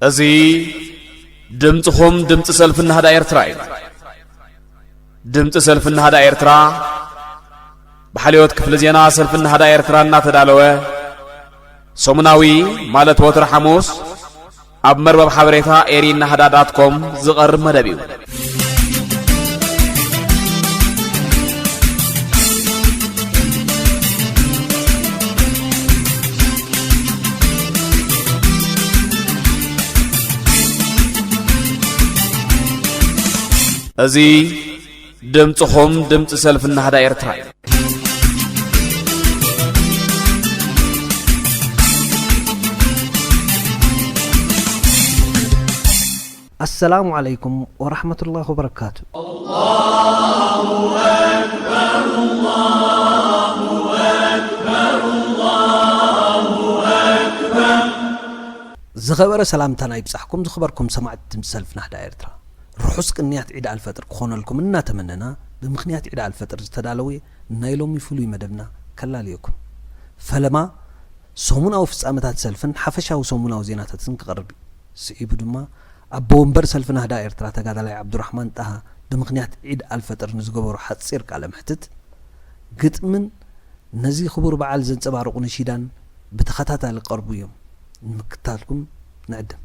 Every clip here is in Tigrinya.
እዚ ድምፅኹም ድምፂ ሰልፊ ናህዳ ኤርትራ እዩ። ድምፂ ሰልፊ ናህዳ ኤርትራ ብሓልዮት ክፍሊ ዜና ሰልፊ ናህዳ ኤርትራ እናተዳለወ ሰሙናዊ፣ ማለት ወትሪ ሓሙስ፣ ኣብ መርበብ ሓበሬታ ኤሪ ናህዳ ዳት ኮም ዝቐርብ መደብ እዩ። እዚ ድምፅኹም ድምፂ ሰልፊ ናህዳ ኤርትራ እዩ። ኣሰላሙ ዓለይኩም ወራህመቱላሂ ወበረካቱ። ዝኸበረ ሰላምታና ይብጻሕኩም ዝኸበርኩም ሰማዕቲ ድምፂ ሰልፊ ናህዳ ኤርትራ። ርሑስ ቅንያት ዒድ ኣልፈጥር ክኾነልኩም እናተመነና፣ ብምኽንያት ዒድ ኣልፈጥር ዝተዳለወ ናይ ሎሚ ፍሉይ መደብና ከላልየኩም። ፈለማ ሰሙናዊ ፍጻመታት ሰልፍን ሓፈሻዊ ሰሙናዊ ዜናታትን ክቐርብ እዩ። ስዒቡ ድማ ኣቦ ወንበር ሰልፊ ናህዳ ኤርትራ ተጋዳላይ ዓብዱራሕማን ጣሃ ብምኽንያት ዒድ ኣልፈጥር ንዝገበሮ ሓጺር ቃለ መሕትት፣ ግጥምን ነዚ ክቡር በዓል ዘንጸባርቑ ነሺዳን ብተኸታታሊ ክቐርቡ እዮም። ንምክታልኩም ንዕድም።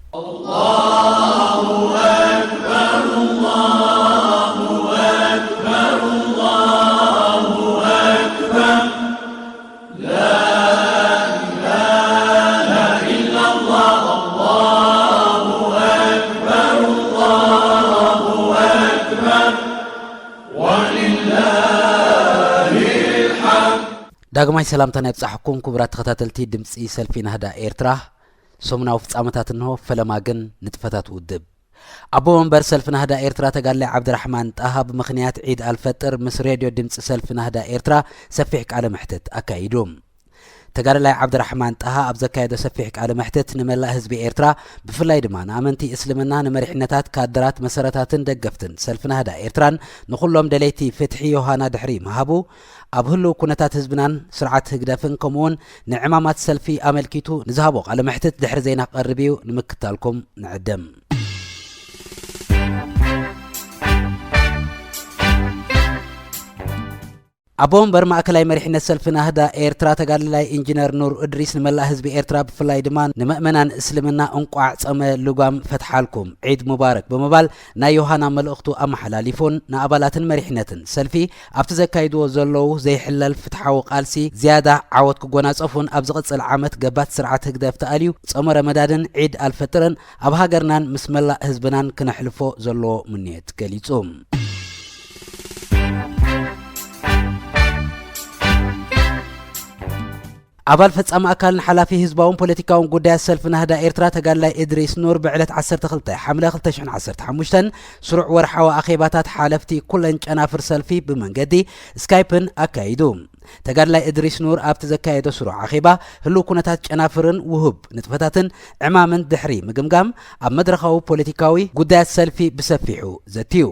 ዳግማይ ሰላምታና ይብጻሕኩም ክቡራት ተኸታተልቲ ድምጺ ሰልፊ ናህዳ ኤርትራ። ሰሙናዊ ፍጻመታት እንሆ፣ ፈለማ ግን ንጥፈታት ውድብ። ኣቦ መንበር ሰልፊ ናህዳ ኤርትራ ተጋዳላይ ዓብድራሕማን ጣሃ ብምኽንያት ዒድ ኣልፈጥር ምስ ሬድዮ ድምጺ ሰልፊ ናህዳ ኤርትራ ሰፊሕ ቃለ መሕትት ኣካይዱ። ተጋዳላይ ዓብድራሕማን ጣሃ ኣብ ዘካየዶ ሰፊሕ ቃለ መሕትት ንመላእ ህዝቢ ኤርትራ፣ ብፍላይ ድማ ንኣመንቲ እስልምና፣ ንመሪሕነታት፣ ካድራት፣ መሰረታትን ደገፍትን ሰልፊ ናህዳ ኤርትራን ንኹሎም ደለይቲ ፍትሒ ዮሃና ድሕሪ ምሃቡ፣ ኣብ ህልው ኩነታት ህዝብናን ስርዓት ህግደፍን ከምኡውን ንዕማማት ሰልፊ ኣመልኪቱ ንዝሃቦ ቃለ መሕትት ድሕሪ ዜና ክቐርብ እዩ፣ ንምክታልኩም ንዕድም። ኣቦ ወንበር ማእከላይ መሪሕነት ሰልፊ ናህዳ ኤርትራ ተጋዳላይ ኢንጂነር ኑር እድሪስ ንመላእ ህዝቢ ኤርትራ ብፍላይ ድማ ንመእመናን እስልምና እንቋዕ ጾመ ልጓም ፈትሓልኩም፣ ዒድ ሙባረክ ብምባል ናይ ዮሃና መልእኽቱ ኣመሓላሊፉን ንኣባላትን መሪሕነትን ሰልፊ ኣብቲ ዘካይድዎ ዘለዉ ዘይሕለል ፍትሓዊ ቃልሲ ዝያዳ ዓወት ክጎናጸፉን ኣብ ዝቕጽል ዓመት ገባት ስርዓት ህግደፍ ተኣልዩ ጾመ ረመዳንን ዒድ ኣልፈጥርን ኣብ ሃገርናን ምስ መላእ ህዝብናን ክነሕልፎ ዘለዎ ምንዮት ገሊጹ። ኣባል ፈጻሚ ኣካልን ሓላፊ ህዝባውን ፖለቲካውን ጉዳያት ሰልፊ ናህዳ ኤርትራ ተጋዳላይ እድሪስ ኑር ብዕለት ዓሰርተ ክልተ ሓምለ ክልተ ሽሕን ዓሰርተ ሓሙሽተን ስሩዕ ወርሓዊ ኣኼባታት ሓለፍቲ ኩለን ጨናፍር ሰልፊ ብመንገዲ ስካይፕን ኣካይዱ። ተጋዳላይ እድሪስ ኑር ኣብቲ ዘካየዶ ስሩዕ ኣኼባ ህሉው ኩነታት ጨናፍርን ውሁብ ንጥፈታትን ዕማምን ድሕሪ ምግምጋም ኣብ መድረኻዊ ፖለቲካዊ ጉዳያት ሰልፊ ብሰፊሑ ዘትዩ።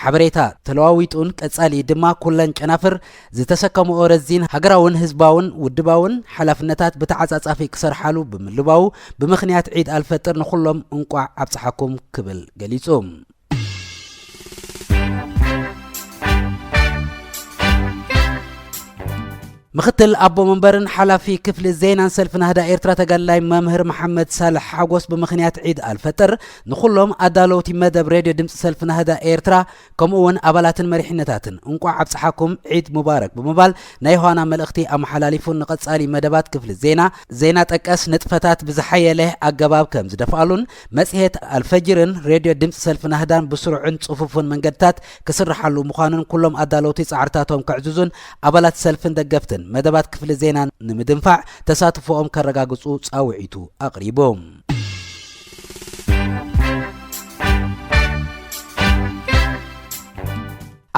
ሓበሬታ ተለዋዊጡን ቀጻሊ ድማ ኩለን ጨናፍር ዝተሰከምኦ ረዚን ሃገራውን ህዝባውን ውድባውን ሓላፍነታት ብተዓጻጻፊ ክሰርሓሉ ብምልባዉ ብምኽንያት ዒድ ኣልፈጥር ንኹሎም እንቋዕ ኣብጽሓኩም ክብል ገሊጹ። ምኽትል ኣቦ መንበርን ሓላፊ ክፍሊ ዜናን ሰልፊ ናህዳ ኤርትራ ተጋዳላይ መምህር መሓመድ ሳልሕ ሓጎስ ብምኽንያት ዒድ ኣልፈጥር ንኹሎም ኣዳለውቲ መደብ ሬድዮ ድምፂ ሰልፊ ናህዳ ኤርትራ ከምኡ እውን ኣባላትን መሪሕነታትን እንቋዕ ኣብፀሓኩም ዒድ ሙባረክ ብምባል ናይ ዮሃና መልእኽቲ ኣመሓላሊፉ ንቐፃሊ መደባት ክፍሊ ዜና ዜና ጠቀስ ንጥፈታት ብዝሓየለ ኣገባብ ከም ዝደፍኣሉን መፅሄት ኣልፈጅርን ሬድዮ ድምፂ ሰልፊ ናህዳን ብስሩዕን ፅፉፍን መንገድታት ክስርሓሉ ምዃኑን ኩሎም ኣዳለውቲ ፃዕርታቶም ከዕዝዙን ኣባላት ሰልፍን ደገፍትን መደባት ክፍሊ ዜናን ንምድንፋዕ ተሳትፎኦም ከረጋግፁ ፃውዒቱ ኣቕሪቡ።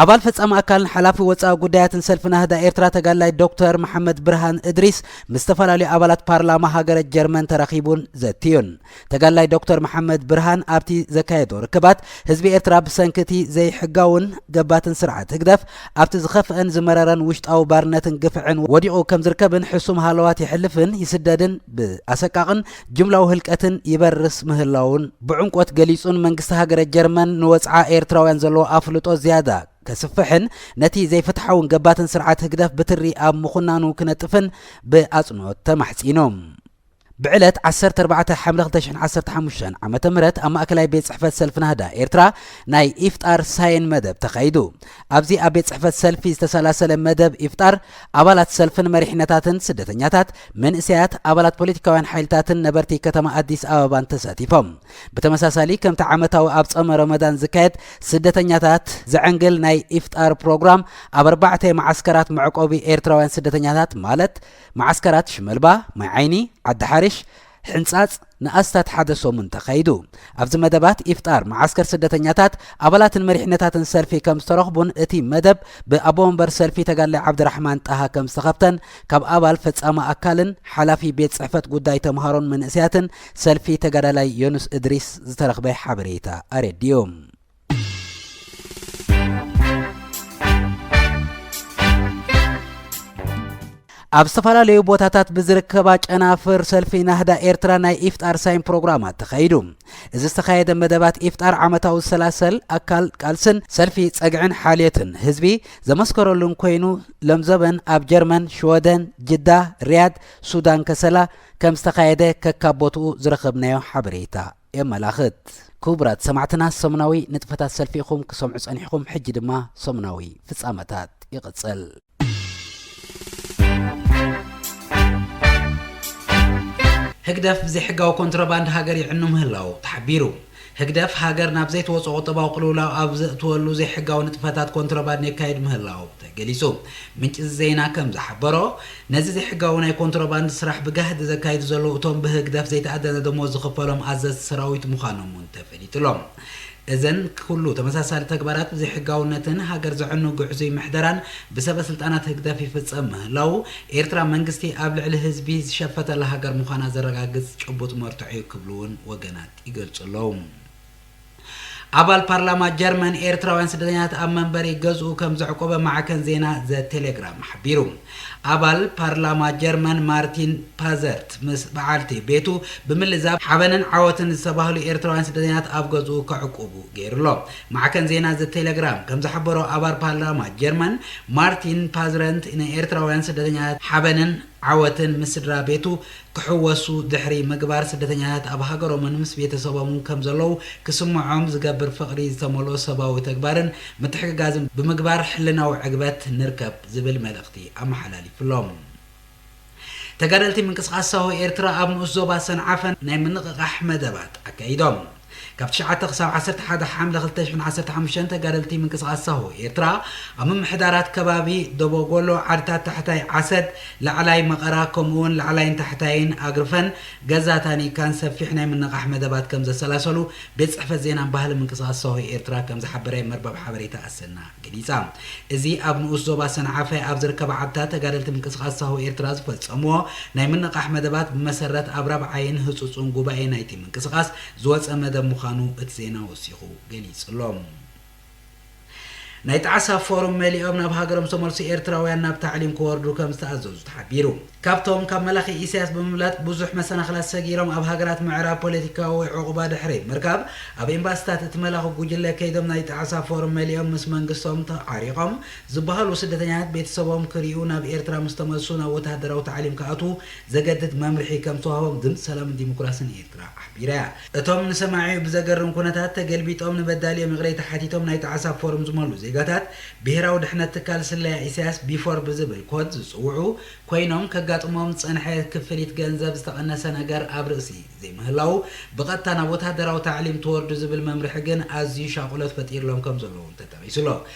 ኣባል ፈጻሚ ኣካልን ሓላፊ ወጻኢ ጉዳያትን ሰልፊ ናህዳ ኤርትራ ተጋዳላይ ዶክተር መሓመድ ብርሃን እድሪስ ምስ ዝተፈላለዩ ኣባላት ፓርላማ ሃገረ ጀርመን ተራኺቡን ዘትዩን። ተጋዳላይ ዶክተር መሓመድ ብርሃን ኣብቲ ዘካየዶ ርክባት፣ ህዝቢ ኤርትራ ብሰንኪ እቲ ዘይሕጋውን ገባትን ስርዓት ህግደፍ ኣብቲ ዝኸፍአን ዝመረረን ውሽጣዊ ባርነትን ግፍዕን ወዲቑ ከም ዝርከብን ሕሱም ሃለዋት የሕልፍን ይስደድን ብኣሰቃቕን ጅምላዊ ህልቀትን ይበርስ ምህላውን ብዕምቆት ገሊጹን፣ መንግስቲ ሃገረ ጀርመን ንወጽዓ ኤርትራውያን ዘለዎ ኣፍልጦ ዝያዳ ከስፍሕን ነቲ ዘይፍትሓውን ገባትን ስርዓት ህግደፍ ብትሪ ኣብ ምኹናኑ ክነጥፍን ብኣጽንኦት ተማሕጺኑ። ብዕለት ዓሰርተ ኣርባዕተ ሓምለ ክልተ ሽሕን ዓሰርተ ሓሙሽተን ዓመተ ምህረት ኣብ ማእከላይ ቤት ጽሕፈት ሰልፊ ናህዳ ኤርትራ ናይ ኢፍጣር ሳይን መደብ ተኻይዱ። ኣብዚ ኣብ ቤት ጽሕፈት ሰልፊ ዝተሰላሰለ መደብ ኢፍጣር፣ ኣባላት ሰልፍን መሪሕነታትን ስደተኛታት፣ መንእሰያት፣ ኣባላት ፖለቲካውያን ሓይልታትን ነበርቲ ከተማ ኣዲስ ኣበባን ተሳቲፎም። ብተመሳሳሊ፣ ከምቲ ዓመታዊ ኣብ ጾመ ረመዳን ዝካየድ ስደተኛታት ዘዐንግል ናይ ኢፍጣር ፕሮግራም ኣብ ኣርባዕተ መዓስከራት መዕቆቢ ኤርትራውያን ስደተኛታት፣ ማለት መዓስከራት ሽመልባ፣ ማይ ዓይኒ፣ ዓዲ ሓርሽ፣ ሕንጻጽ ንኣስታት ሓደ ሰሙን ተኻይዱ። ኣብዚ መደባት ኢፍጣር፣ መዓስከር ስደተኛታት፣ ኣባላትን መሪሕነታትን ሰልፊ ከም ዝተረኽቡን እቲ መደብ ብኣቦ ወንበር ሰልፊ ተጋዳላይ ዓብድራሕማን ጣሃ ከም ዝተኸፍተን ካብ ኣባል ፈጻሚ ኣካልን ሓላፊ ቤት ጽሕፈት ጉዳይ ተምሃሮን መንእሰያትን ሰልፊ ተጋዳላይ ዮኑስ እድሪስ ዝተረኽበ ሓበሬታ ኣረዲኡ። ኣብ ዝተፈላለዩ ቦታታት ብዝርከባ ጨናፍር ሰልፊ ናህዳ ኤርትራ ናይ ኢፍጣር ሳይን ፕሮግራማት ተኻይዱ። እዚ ዝተኻየደ መደባት ኢፍጣር ዓመታዊ ዝሰላሰል ኣካል ቃልስን ሰልፊ ጸግዕን ሓልዮትን ህዝቢ ዘመስከረሉን ኮይኑ፣ ለምዘበን ኣብ ጀርመን፣ ሽወደን፣ ጅዳ፣ ሪያድ፣ ሱዳን፣ ከሰላ ከም ዝተኻየደ ከካብ ቦትኡ ዝረኸብናዮ ሓበሬታ የመላኽት። ክቡራት ሰማዕትና፣ ሰሙናዊ ንጥፈታት ሰልፊ ኢኹም ክሰምዑ ጸኒሕኹም። ሕጂ ድማ ሰሙናዊ ፍጻመታት ይቕጽል። ህግደፍ ብዘይሕጋዊ ኮንትሮባንድ ሃገር ይዕኑ ምህላው ተሓቢሩ። ህግደፍ ሃገር ናብ ዘይተወጽኦ ቁጠባዊ ቅልውላው ኣብ ዘእትወሉ ዘይሕጋዊ ንጥፈታት ኮንትሮባንድ የካይድ ምህላው ተገሊጹ። ምንጪ ዜና ከም ዝሓበሮ፣ ነዚ ዘይሕጋዊ ናይ ኮንትሮባንድ ስራሕ ብጋህዲ ዘካይዱ ዘለዉ እቶም ብህግደፍ ዘይተኣደነ ደሞዝ ዝኽፈሎም ኣዘዝቲ ሰራዊት ምዃኖም እውን ተፈሊጡ ኣሎ። እዘን ኩሉ ተመሳሳሊ ተግባራት ብዘይሕጋውነትን ሃገር ዘዕኑ ግዕዙይ ምሕደራን ብሰበ ስልጣናት ህግደፍ ይፍጸም ምህላው፣ ኤርትራ መንግስቲ ኣብ ልዕሊ ህዝቢ ዝሸፈተላ ሃገር ምዃና ዘረጋግጽ ጭቡጥ መርትዖ እዩ ክብሉ እውን ወገናት ይገልጹ ኣለዉ። ኣባል ፓርላማ ጀርመን ኤርትራውያን ስደተኛታት ኣብ መንበሪ ገዝኡ ከም ዘዕቆበ ማዕከን ዜና ዘ ቴሌግራም ሓቢሩ። ኣባል ፓርላማ ጀርመን ማርቲን ፓዘርት ምስ በዓልቲ ቤቱ ብምልዛብ ሓበንን ዓወትን ዝተባህሉ ኤርትራውያን ስደተኛታት ኣብ ገዝኡ ከዕቁቡ ገይሩ ኣሎ። ማዕከን ዜና ዘ ቴሌግራም ከም ዝሓበሮ፣ ኣባል ፓርላማ ጀርመን ማርቲን ፓዝረንት ንኤርትራውያን ስደተኛታት ሓበንን ዓወትን ምስ ስድራ ቤቱ ክሕወሱ ድሕሪ ምግባር፣ ስደተኛታት ኣብ ሃገሮምን ምስ ቤተሰቦምን ከም ዘለዉ ክስምዖም ዝገብር ፍቕሪ ዝተመልኦ ሰብኣዊ ተግባርን ምትሕግጋዝን ብምግባር ሕልናዊ ዕግበት ንርከብ ዝብል መልእኽቲ ኣመሓላሊፉሎም። ተጋደልቲ ምንቅስቓስ ሳሆ ኤርትራ ኣብ ንኡስ ዞባ ሰንዓፈ ናይ ምንቕቓሕ መደባት ኣካይዶም። ካብ ትሽዓተ ክሳብ ዓሰርተ ሓደ ሓምለ ክልተ ሽሕን ዓሰርተ ሓሙሽተን ተጋደልቲ ምንቅስቓስ ሳሆ ኤርትራ ኣብ ምምሕዳራት ከባቢ ደቦጎሎ፣ ዓድታት ታሕታይ ዓሰድ፣ ላዕላይ መቐራ፣ ከምኡውን ላዕላይን ታሕታይን ኣግርፈን ገዛ ታኒካን ሰፊሕ ናይ ምንቓሕ መደባት ከም ዘሰላሰሉ ቤት ጽሕፈት ዜናን ባህልን ምንቅስቓስ ሳሆ ኤርትራ ከም ዝሓበረ መርበብ ሓበሬታ ኣሰና ገሊጻ። እዚ ኣብ ንኡስ ዞባ ሰንዓፈ ኣብ ዝርከባ ዓድታት ተጋደልቲ ምንቅስቓስ ሳሆ ኤርትራ ዝፈጸምዎ ናይ ምንቓሕ መደባት ብመሰረት ኣብ ራብዓይን ህጹጽን ጉባኤ ናይቲ ምንቅስቓስ ዝወጸ መደብ ምዃኑ እቲ ዜና ወሲኹ ገሊጹ ኣሎ። ናይ ጣዕሳ ፎሩም መሊኦም ናብ ሃገሮም ዝተመልሱ ኤርትራውያን ናብ ታዕሊም ክወርዱ ከም ዝተኣዘዙ ተሓቢሩ። ካብቶም ካብ መላኺ ኢሳያስ ብምብላጥ ብዙሕ መሰናኽላት ሰጊሮም ኣብ ሃገራት ምዕራብ ፖለቲካዊ ዕቑባ ድሕሪ ምርካብ፣ ኣብ ኤምባሲታት እቲ መላኺ ጉጅለ ከይዶም ናይ ጣዕሳ ፎርም መሊኦም ምስ መንግስቶም ተዓሪቖም ዝበሃሉ ስደተኛታት ቤተሰቦም ክሪኡ ናብ ኤርትራ ምስ ተመልሱ ናብ ወተሃደራዊ ታዕሊም ክኣትዉ ዘገድድ መምርሒ ከም ዝተዋህቦም ድምፂ ሰላምን ዲሞክራስን ኤርትራ ሓቢራ። እቶም ንሰማዒኡ ብዘገርም ኩነታት ተገልቢጦም ንበዳሊኦም ይቕሬታ ሓቲቶም ናይ ጣዕሳ ፎርም ዝመልኡ ዜጋታት ብሄራዊ ድሕነት ትካል ስለያ ኢሳያስ ቢፎር ብዝብል ኮድ ዝጽውዑ ኮይኖም፣ ከጋጥሞም ዝጸንሐ ክፍሊት ገንዘብ ዝተቐነሰ ነገር ኣብ ርእሲ ዘይምህላዉ፣ ብቐጥታ ናብ ወተሃደራዊ ታዕሊም ትወርዱ ዝብል መምርሒ ግን ኣዝዩ ሻቕሎት ፈጢርሎም ከም ዘለዉ እውን ተጠቒሱ ኣሎ።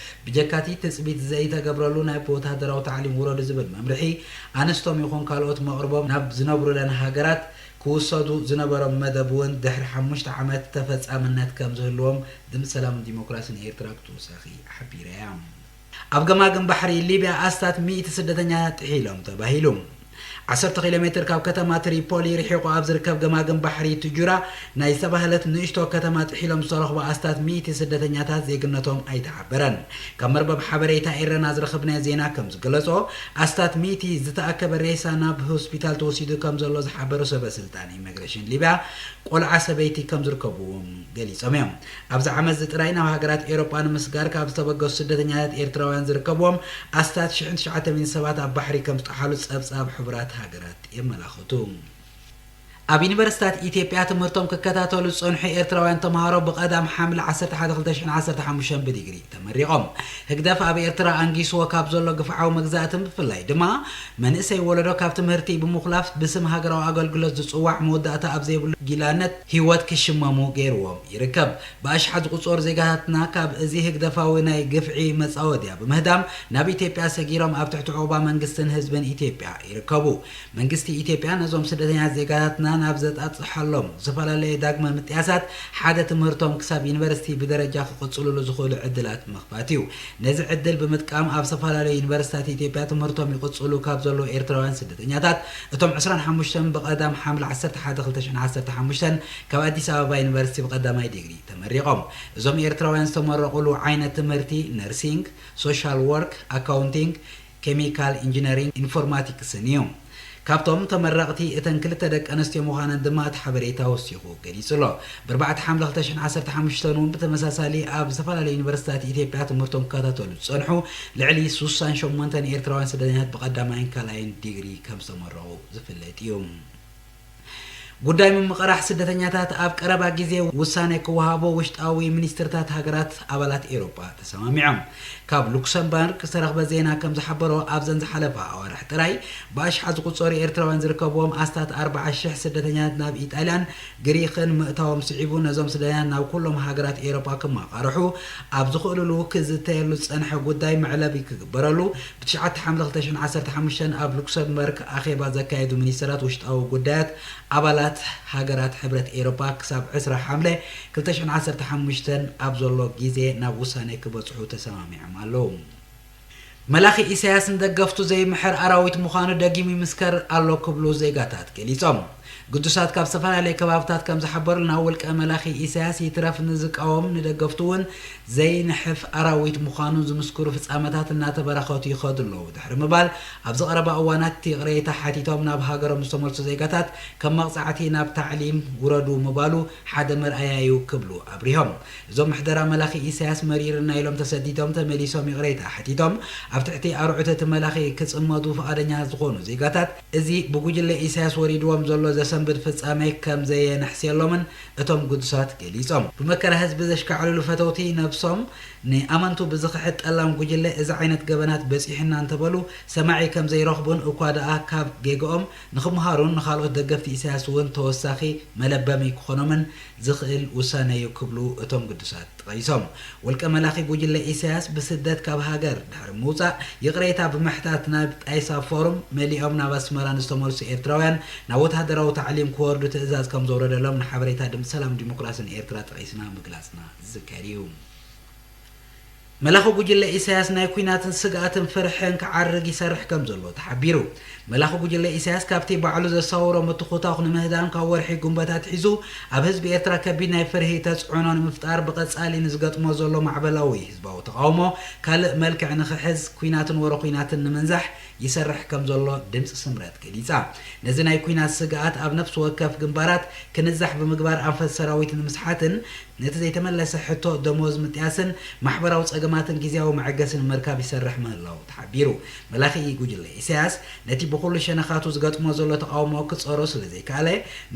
ብጀካቲ ትጽቢት ዘይተገብረሉ ናብ ወተሃደራዊ ታዕሊም ውረዱ ዝብል መምርሒ፣ ኣንስቶም ይኹን ካልኦት መቕርቦም ናብ ዝነብሩለን ሃገራት ክውሰዱ ዝነበሮም መደብ እውን ድሕሪ ሓሙሽተ ዓመት ተፈጻምነት ከም ዝህልዎም ድምፂ ሰላምን ዲሞክራስን ኤርትራ ብተወሳኺ ሓቢራ እያ። ኣብ ገማግም ባሕሪ ሊብያ ኣስታት ሚእቲ ስደተኛታት ጥሒሎም ተባሂሉ። ዓሰርተ ኪሎ ሜትር ካብ ከተማ ትሪፖሊ ርሒቑ ኣብ ዝርከብ ገማግም ባሕሪ ትጁራ ናይ ዝተባህለት ንእሽቶ ከተማ ጥሒሎም ዝተረኽቡ ኣስታት ሚእቲ ስደተኛታት ዜግነቶም ኣይተሓበረን። ካብ መርበብ ሓበሬታ ኤረና ዝረኸብናዮ ዜና ከም ዝገለጾ፣ ኣስታት ሚእቲ ዝተኣከበ ሬሳ ናብ ሆስፒታል ተወሲዱ ከም ዘሎ ዝሓበሩ ሰበ ስልጣን ኢሚግሬሽን ሊብያ፣ ቆልዓ ሰበይቲ ከም ዝርከብዎም ገሊጾም እዮም። ኣብዚ ዓመት እዚ ጥራይ ናብ ሃገራት ኤውሮጳ ንምስጋር ካብ ዝተበገሱ ስደተኛታት ኤርትራውያን ዝርከብዎም ኣስታት ሽሕን ትሽዓተ ሚእትን ሰባት ኣብ ባሕሪ ከም ዝጠሓሉ ጸብጻብ ሕቡራት ሃገራት የመላኽቱ። ኣብ ዩኒቨርሲታት ኢትዮጵያ ትምህርቶም ክከታተሉ ዝጸንሑ ኤርትራውያን ተምሃሮ ብቐዳም ሓምለ ዓሰርተ ሓደ ክልተ ሽሕን ዓሰርተ ሓሙሽተን ብዲግሪ ተመሪቖም። ህግደፍ ኣብ ኤርትራ ኣንጊስዎ ካብ ዘሎ ግፍዓዊ መግዛእትን ብፍላይ ድማ መንእሰይ ወለዶ ካብ ትምህርቲ ብምኹላፍ ብስም ሃገራዊ ኣገልግሎት ዝጽዋዕ መወዳእታ ኣብ ዘይብሉ ጊላነት ህይወት ክሽመሙ ገይርዎም ይርከብ። ብኣሽሓት ዝቑጸሩ ዜጋታትና ካብ እዚ ህግደፋዊ ናይ ግፍዒ መጻወድያ ብምህዳም ናብ ኢትዮጵያ ሰጊሮም ኣብ ትሕቲ ዑቕባ መንግስትን ህዝብን ኢትዮጵያ ይርከቡ። መንግስቲ ኢትዮጵያ ነዞም ስደተኛታት ዜጋታትና ናብ ዘጣጥሓሎም ዝተፈላለየ ዳግመ ምጥያሳት ሓደ ትምህርቶም ክሳብ ዩኒቨርሲቲ ብደረጃ ክቕጽሉሉ ዝኽእሉ ዕድላት ምኽፋት እዩ። ነዚ ዕድል ብምጥቃም ኣብ ዝተፈላለዩ ዩኒቨርሲታት ኢትዮጵያ ትምህርቶም ይቕጽሉ ካብ ዘለዉ ኤርትራውያን ስደተኛታት እቶም ዕስራን ሓሙሽተን ብቐዳም ሓምለ ዓሰርተ ሓደ ክልተ ሽሕን ዓሰርተ ሓሙሽተን ካብ ኣዲስ ኣበባ ዩኒቨርሲቲ ብቐዳማይ ዲግሪ ተመሪቖም። እዞም ኤርትራውያን ዝተመረቑሉ ዓይነት ትምህርቲ ነርሲንግ፣ ሶሻል ወርክ፣ ኣካውንቲንግ፣ ኬሚካል ኢንጂነሪንግ፣ ኢንፎርማቲክስን እዩ። ካብቶም ተመረቕቲ እተን ክልተ ደቂ ኣንስትዮ ምዃነን ድማ እቲ ሓበሬታ ወሲኹ ገሊጹ ኣሎ። ብኣርባዕተ ሓምለ ክልተ ሽሕን ዓሰርተ ሓሙሽተን እውን ብተመሳሳሊ ኣብ ዝተፈላለዩ ዩኒቨርሲታት ኢትዮጵያ ትምህርቶም ክከታተሉ ዝጸንሑ ልዕሊ ሱሳን ሸሞንተን ኤርትራውያን ስደተኛታት ብቐዳማይን ካልኣይን ዲግሪ ከም ዝተመረቑ ዝፍለጥ እዩ። ጉዳይ ምምቕራሕ ስደተኛታት ኣብ ቀረባ ግዜ ውሳኔ ክወሃቦ ውሽጣዊ ሚኒስትርታት ሃገራት ኣባላት ኤውሮጳ ተሰማሚዖም። ካብ ሉክሰምበርግ ዝተረኽበ ዜና ከም ዝሓበሮ ኣብዘን ዝሓለፋ ኣዋርሕ ጥራይ ብኣሽሓት ዝቑጸሩ ኤርትራውያን ዝርከብዎም ኣስታት ኣርባዓ ሽሕ ስደተኛታት ናብ ኢጣልያን ግሪኽን ምእታዎም ስዒቡ ነዞም ስደተኛታት ናብ ኩሎም ሃገራት ኤውሮጳ ክመቓርሑ ኣብ ዝኽእልሉ ክዝተየሉ ዝጸንሐ ጉዳይ መዕለቢ ክግበረሉ ብትሽዓተ ሓምለ ክልተ ሽሕን ዓሰርተ ሓሙሽተን ኣብ ሉክሰምበርግ ኣኼባ ዘካየዱ ሚኒስተራት ውሽጣዊ ጉዳያት ኣባላት ሃገራት ሕብረት ኤውሮጳ ክሳብ ዕስራ ሓምለ ክልተ ሽሕን ዓሰርተ ሓሙሽተን ኣብ ዘሎ ግዜ ናብ ውሳኔ ክበጽሑ ተሰማሚዖም ኣለዉ። መላኺ ኢሳያስ ንደገፍቱ ዘይምሕር ኣራዊት ምዃኑ ደጊሙ ይምስከር ኣሎ ክብሉ ዜጋታት ገሊጾም። ግዱሳት ካብ ዝተፈላለየ ከባብታት ከም ዝሓበሩልና ውልቀ መላኺ ኢሳያስ ይትረፍ ንዝቃወም ንደገፍቱ እውን ዘይንሕፍ ኣራዊት ምዃኑ ዝምስክሩ ፍጻመታት እናተበራኸቱ ይኸዱ ኣለዉ ድሕሪ ምባል፣ ኣብዚ ቀረባ እዋናት ይቕሬታ ሓቲቶም ናብ ሃገሮም ዝተመልሱ ዜጋታት ከም መቕጻዕቲ ናብ ታዕሊም ውረዱ ምባሉ ሓደ መርኣያ እዩ ክብሉ ኣብሪሆም። እዞም ምሕደራ መላኺ ኢሳያስ መሪርና ኢሎም ተሰዲዶም ተመሊሶም ይቕሬታ ሓቲቶም ኣብ ትሕቲ ኣርዑት እቲ መላኺ ክጽመዱ ፍቓደኛታት ዝኾኑ ዜጋታት፣ እዚ ብጉጅለ ኢሳያስ ወሪድዎም ዘሎ ዘሰንብድ ፍጻሜ ከም ዘየንሕስየሎምን እቶም ግዱሳት ገሊጾም። ብመከራ ህዝቢ ዘሽካዕልሉ ፈተውቲ ነብሶም ንኣመንቱ ብዝኽሕድ ጠላም ጉጅለ እዚ ዓይነት ገበናት በጺሑና እንተበሉ ሰማዒ ከም ዘይረኽቡን እኳ ደኣ ካብ ጌግኦም ንኽምሃሩን ንኻልኦት ደገፍቲ ኢሳያስ እውን ተወሳኺ መለበሚ ክኾኖምን ዝኽእል ውሳነ እዩ ክብሉ እቶም ግዱሳት ጠቒሶም። ውልቀ መላኺ ጉጅለ ኢሳያስ ብስደት ካብ ሃገር ድሕሪ ምውጻእ ይቕሬታ ብምሕታት ናብ ጣይሳ ፎርም መሊኦም ናብ ኣስመራ ንዝተመልሱ ኤርትራውያን ናብ ወተሃደራዊ ታዕሊም ክወርዱ ትእዛዝ ከም ዘውረደሎም ንሓበሬታ ድምፂ ሰላም ዲሞክራሲን ኤርትራ ጠቒስና ምግላጽና ዝዝከር እዩ። መላኺ ጉጅለ ኢሳያስ ናይ ኲናትን ስግኣትን ፍርሕን ክዓርግ ይሰርሕ ከም ዘሎ ተሓቢሩ። መላኺ ጉጅለ ኢሳያስ ካብቲ ባዕሉ ዘሳውሮ ምትኹታኹ ንምህዳም ካብ ወርሒ ጉንበት ኣትሒዙ ኣብ ህዝቢ ኤርትራ ከቢድ ናይ ፍርሂ ተጽዕኖ ንምፍጣር ብቐጻሊ ንዝገጥሞ ዘሎ ማዕበላዊ ህዝባዊ ተቓውሞ ካልእ መልክዕ ንኽሕዝ ኲናትን ወረ ኲናትን ንምንዛሕ ይሰርሕ ከም ዘሎ ድምፂ ስምረት ገሊጻ። ነዚ ናይ ኲናት ስግኣት ኣብ ነፍሲ ወከፍ ግንባራት ክንዛሕ ብምግባር ኣንፈት ሰራዊት ንምስሓትን ነቲ ዘይተመለሰ ሕቶ ደሞዝ ምጥያስን ማሕበራዊ ጸገማትን ግዝያዊ መዐገሲ ንምርካብ ይሰርሕ ምህላዉ ተሓቢሩ። መላኺ ጉጅለ ኢሳያስ ነቲ ብኹሉ ሸነኻቱ ዝገጥሞ ዘሎ ተቓውሞ ክጸሮ ስለ ዘይከኣለ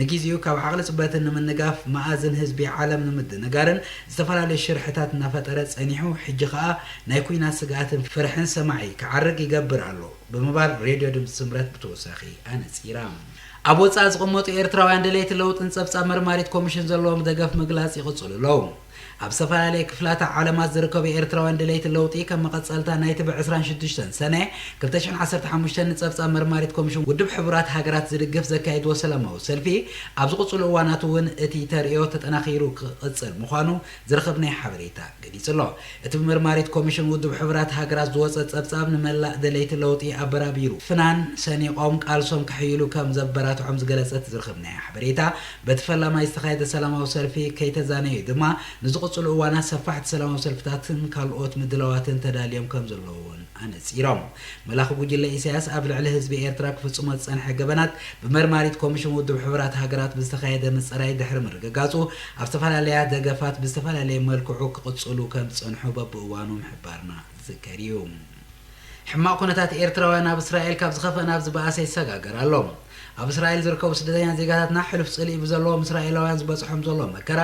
ንግዜኡ ካብ ዓቕሊ ጽበትን ንምንጋፍ መኣዝን ህዝቢ ዓለም ንምድንጋርን ዝተፈላለዩ ሽርሕታት እናፈጠረ ጸኒሑ ሕጂ ከኣ ናይ ኲናት ስግኣትን ፍርሕን ሰማዒ ክዓርግ ይገብር ኣሎ። ብምባል ሬድዮ ድምፂ ስምረት ብተወሳኺ ኣነፂራ። ኣብ ወጻኢ ዝቕመጡ ኤርትራውያን ደለይቲ ለውጥን ጸብጻብ መርማሪት ኮሚሽን ዘለዎም ደገፍ ምግላጽ ይቕጽሉ ኣለዉ። ኣብ ዝተፈላለየ ክፍላተ ዓለማት ዝርከቡ ኤርትራውያን ደለይቲ ለውጢ፣ ከም መቐጸልታ ናይቲ ብዕስራን ሽዱሽተን ሰነ ክልተ ሽሕን ዓሰርተ ሓሙሽተን ንጸብጻብ መርማሪት ኮሚሽን ውድብ ሕቡራት ሃገራት ዝድግፍ ዘካየድዎ ሰላማዊ ሰልፊ፣ ኣብ ዝቕጽሉ እዋናት እውን እቲ ተርእዮ ተጠናኺሩ ክቕጽል ምዃኑ ዝረኸብናዮ ሓበሬታ ገሊጹ ኣሎ። እቲ ብመርማሪት ኮሚሽን ውድብ ሕቡራት ሃገራት ዝወጸ ጸብጻብ፣ ንመላእ ደለይቲ ለውጢ ኣበራቢሩ፣ ፍናን ሰኒቖም ቃልሶም ከሕይሉ ከም ዘበራትዖም ዝገለጸ እቲ ዝረኸብናዮ ሓበሬታ፣ በቲ ፈላማይ ዝተኻየደ ሰላማዊ ሰልፊ ከይተዛነዩ ድማ፣ ንዝቕጽሉ እዋናት ሰፋሕቲ ሰላማዊ ሰልፍታትን ካልኦት ምድላዋትን ተዳልዮም ከም ዘለዉ እውን ኣነጺሮም። መላኺ ጉጅለ ኢሳያስ ኣብ ልዕሊ ህዝቢ ኤርትራ ክፍጽሞ ዝጸንሐ ገበናት፣ ብመርማሪት ኮሚሽን ውድብ ሕቡራት ሃገራት ብዝተኻየደ ምጽራይ ድሕሪ ምርግጋጹ፣ ኣብ ዝተፈላለያ ደገፋት ብዝተፈላለየ መልክዑ ክቕጽሉ ከም ዝጸንሑ በብእዋኑ ምሕባርና ዝዝከር እዩ። ሕማቕ ኩነታት ኤርትራውያን ኣብ እስራኤል ካብ ዝኸፍአ ናብ ዝበኣሰ ይሰጋገር ኣሎ። ኣብ እስራኤል ዝርከቡ ስደተኛታት ዜጋታትና፣ ሕሉፍ ጽልኢ ብዘለዎም እስራኤላውያን ዝበጽሖም ዘሎ መከራ፣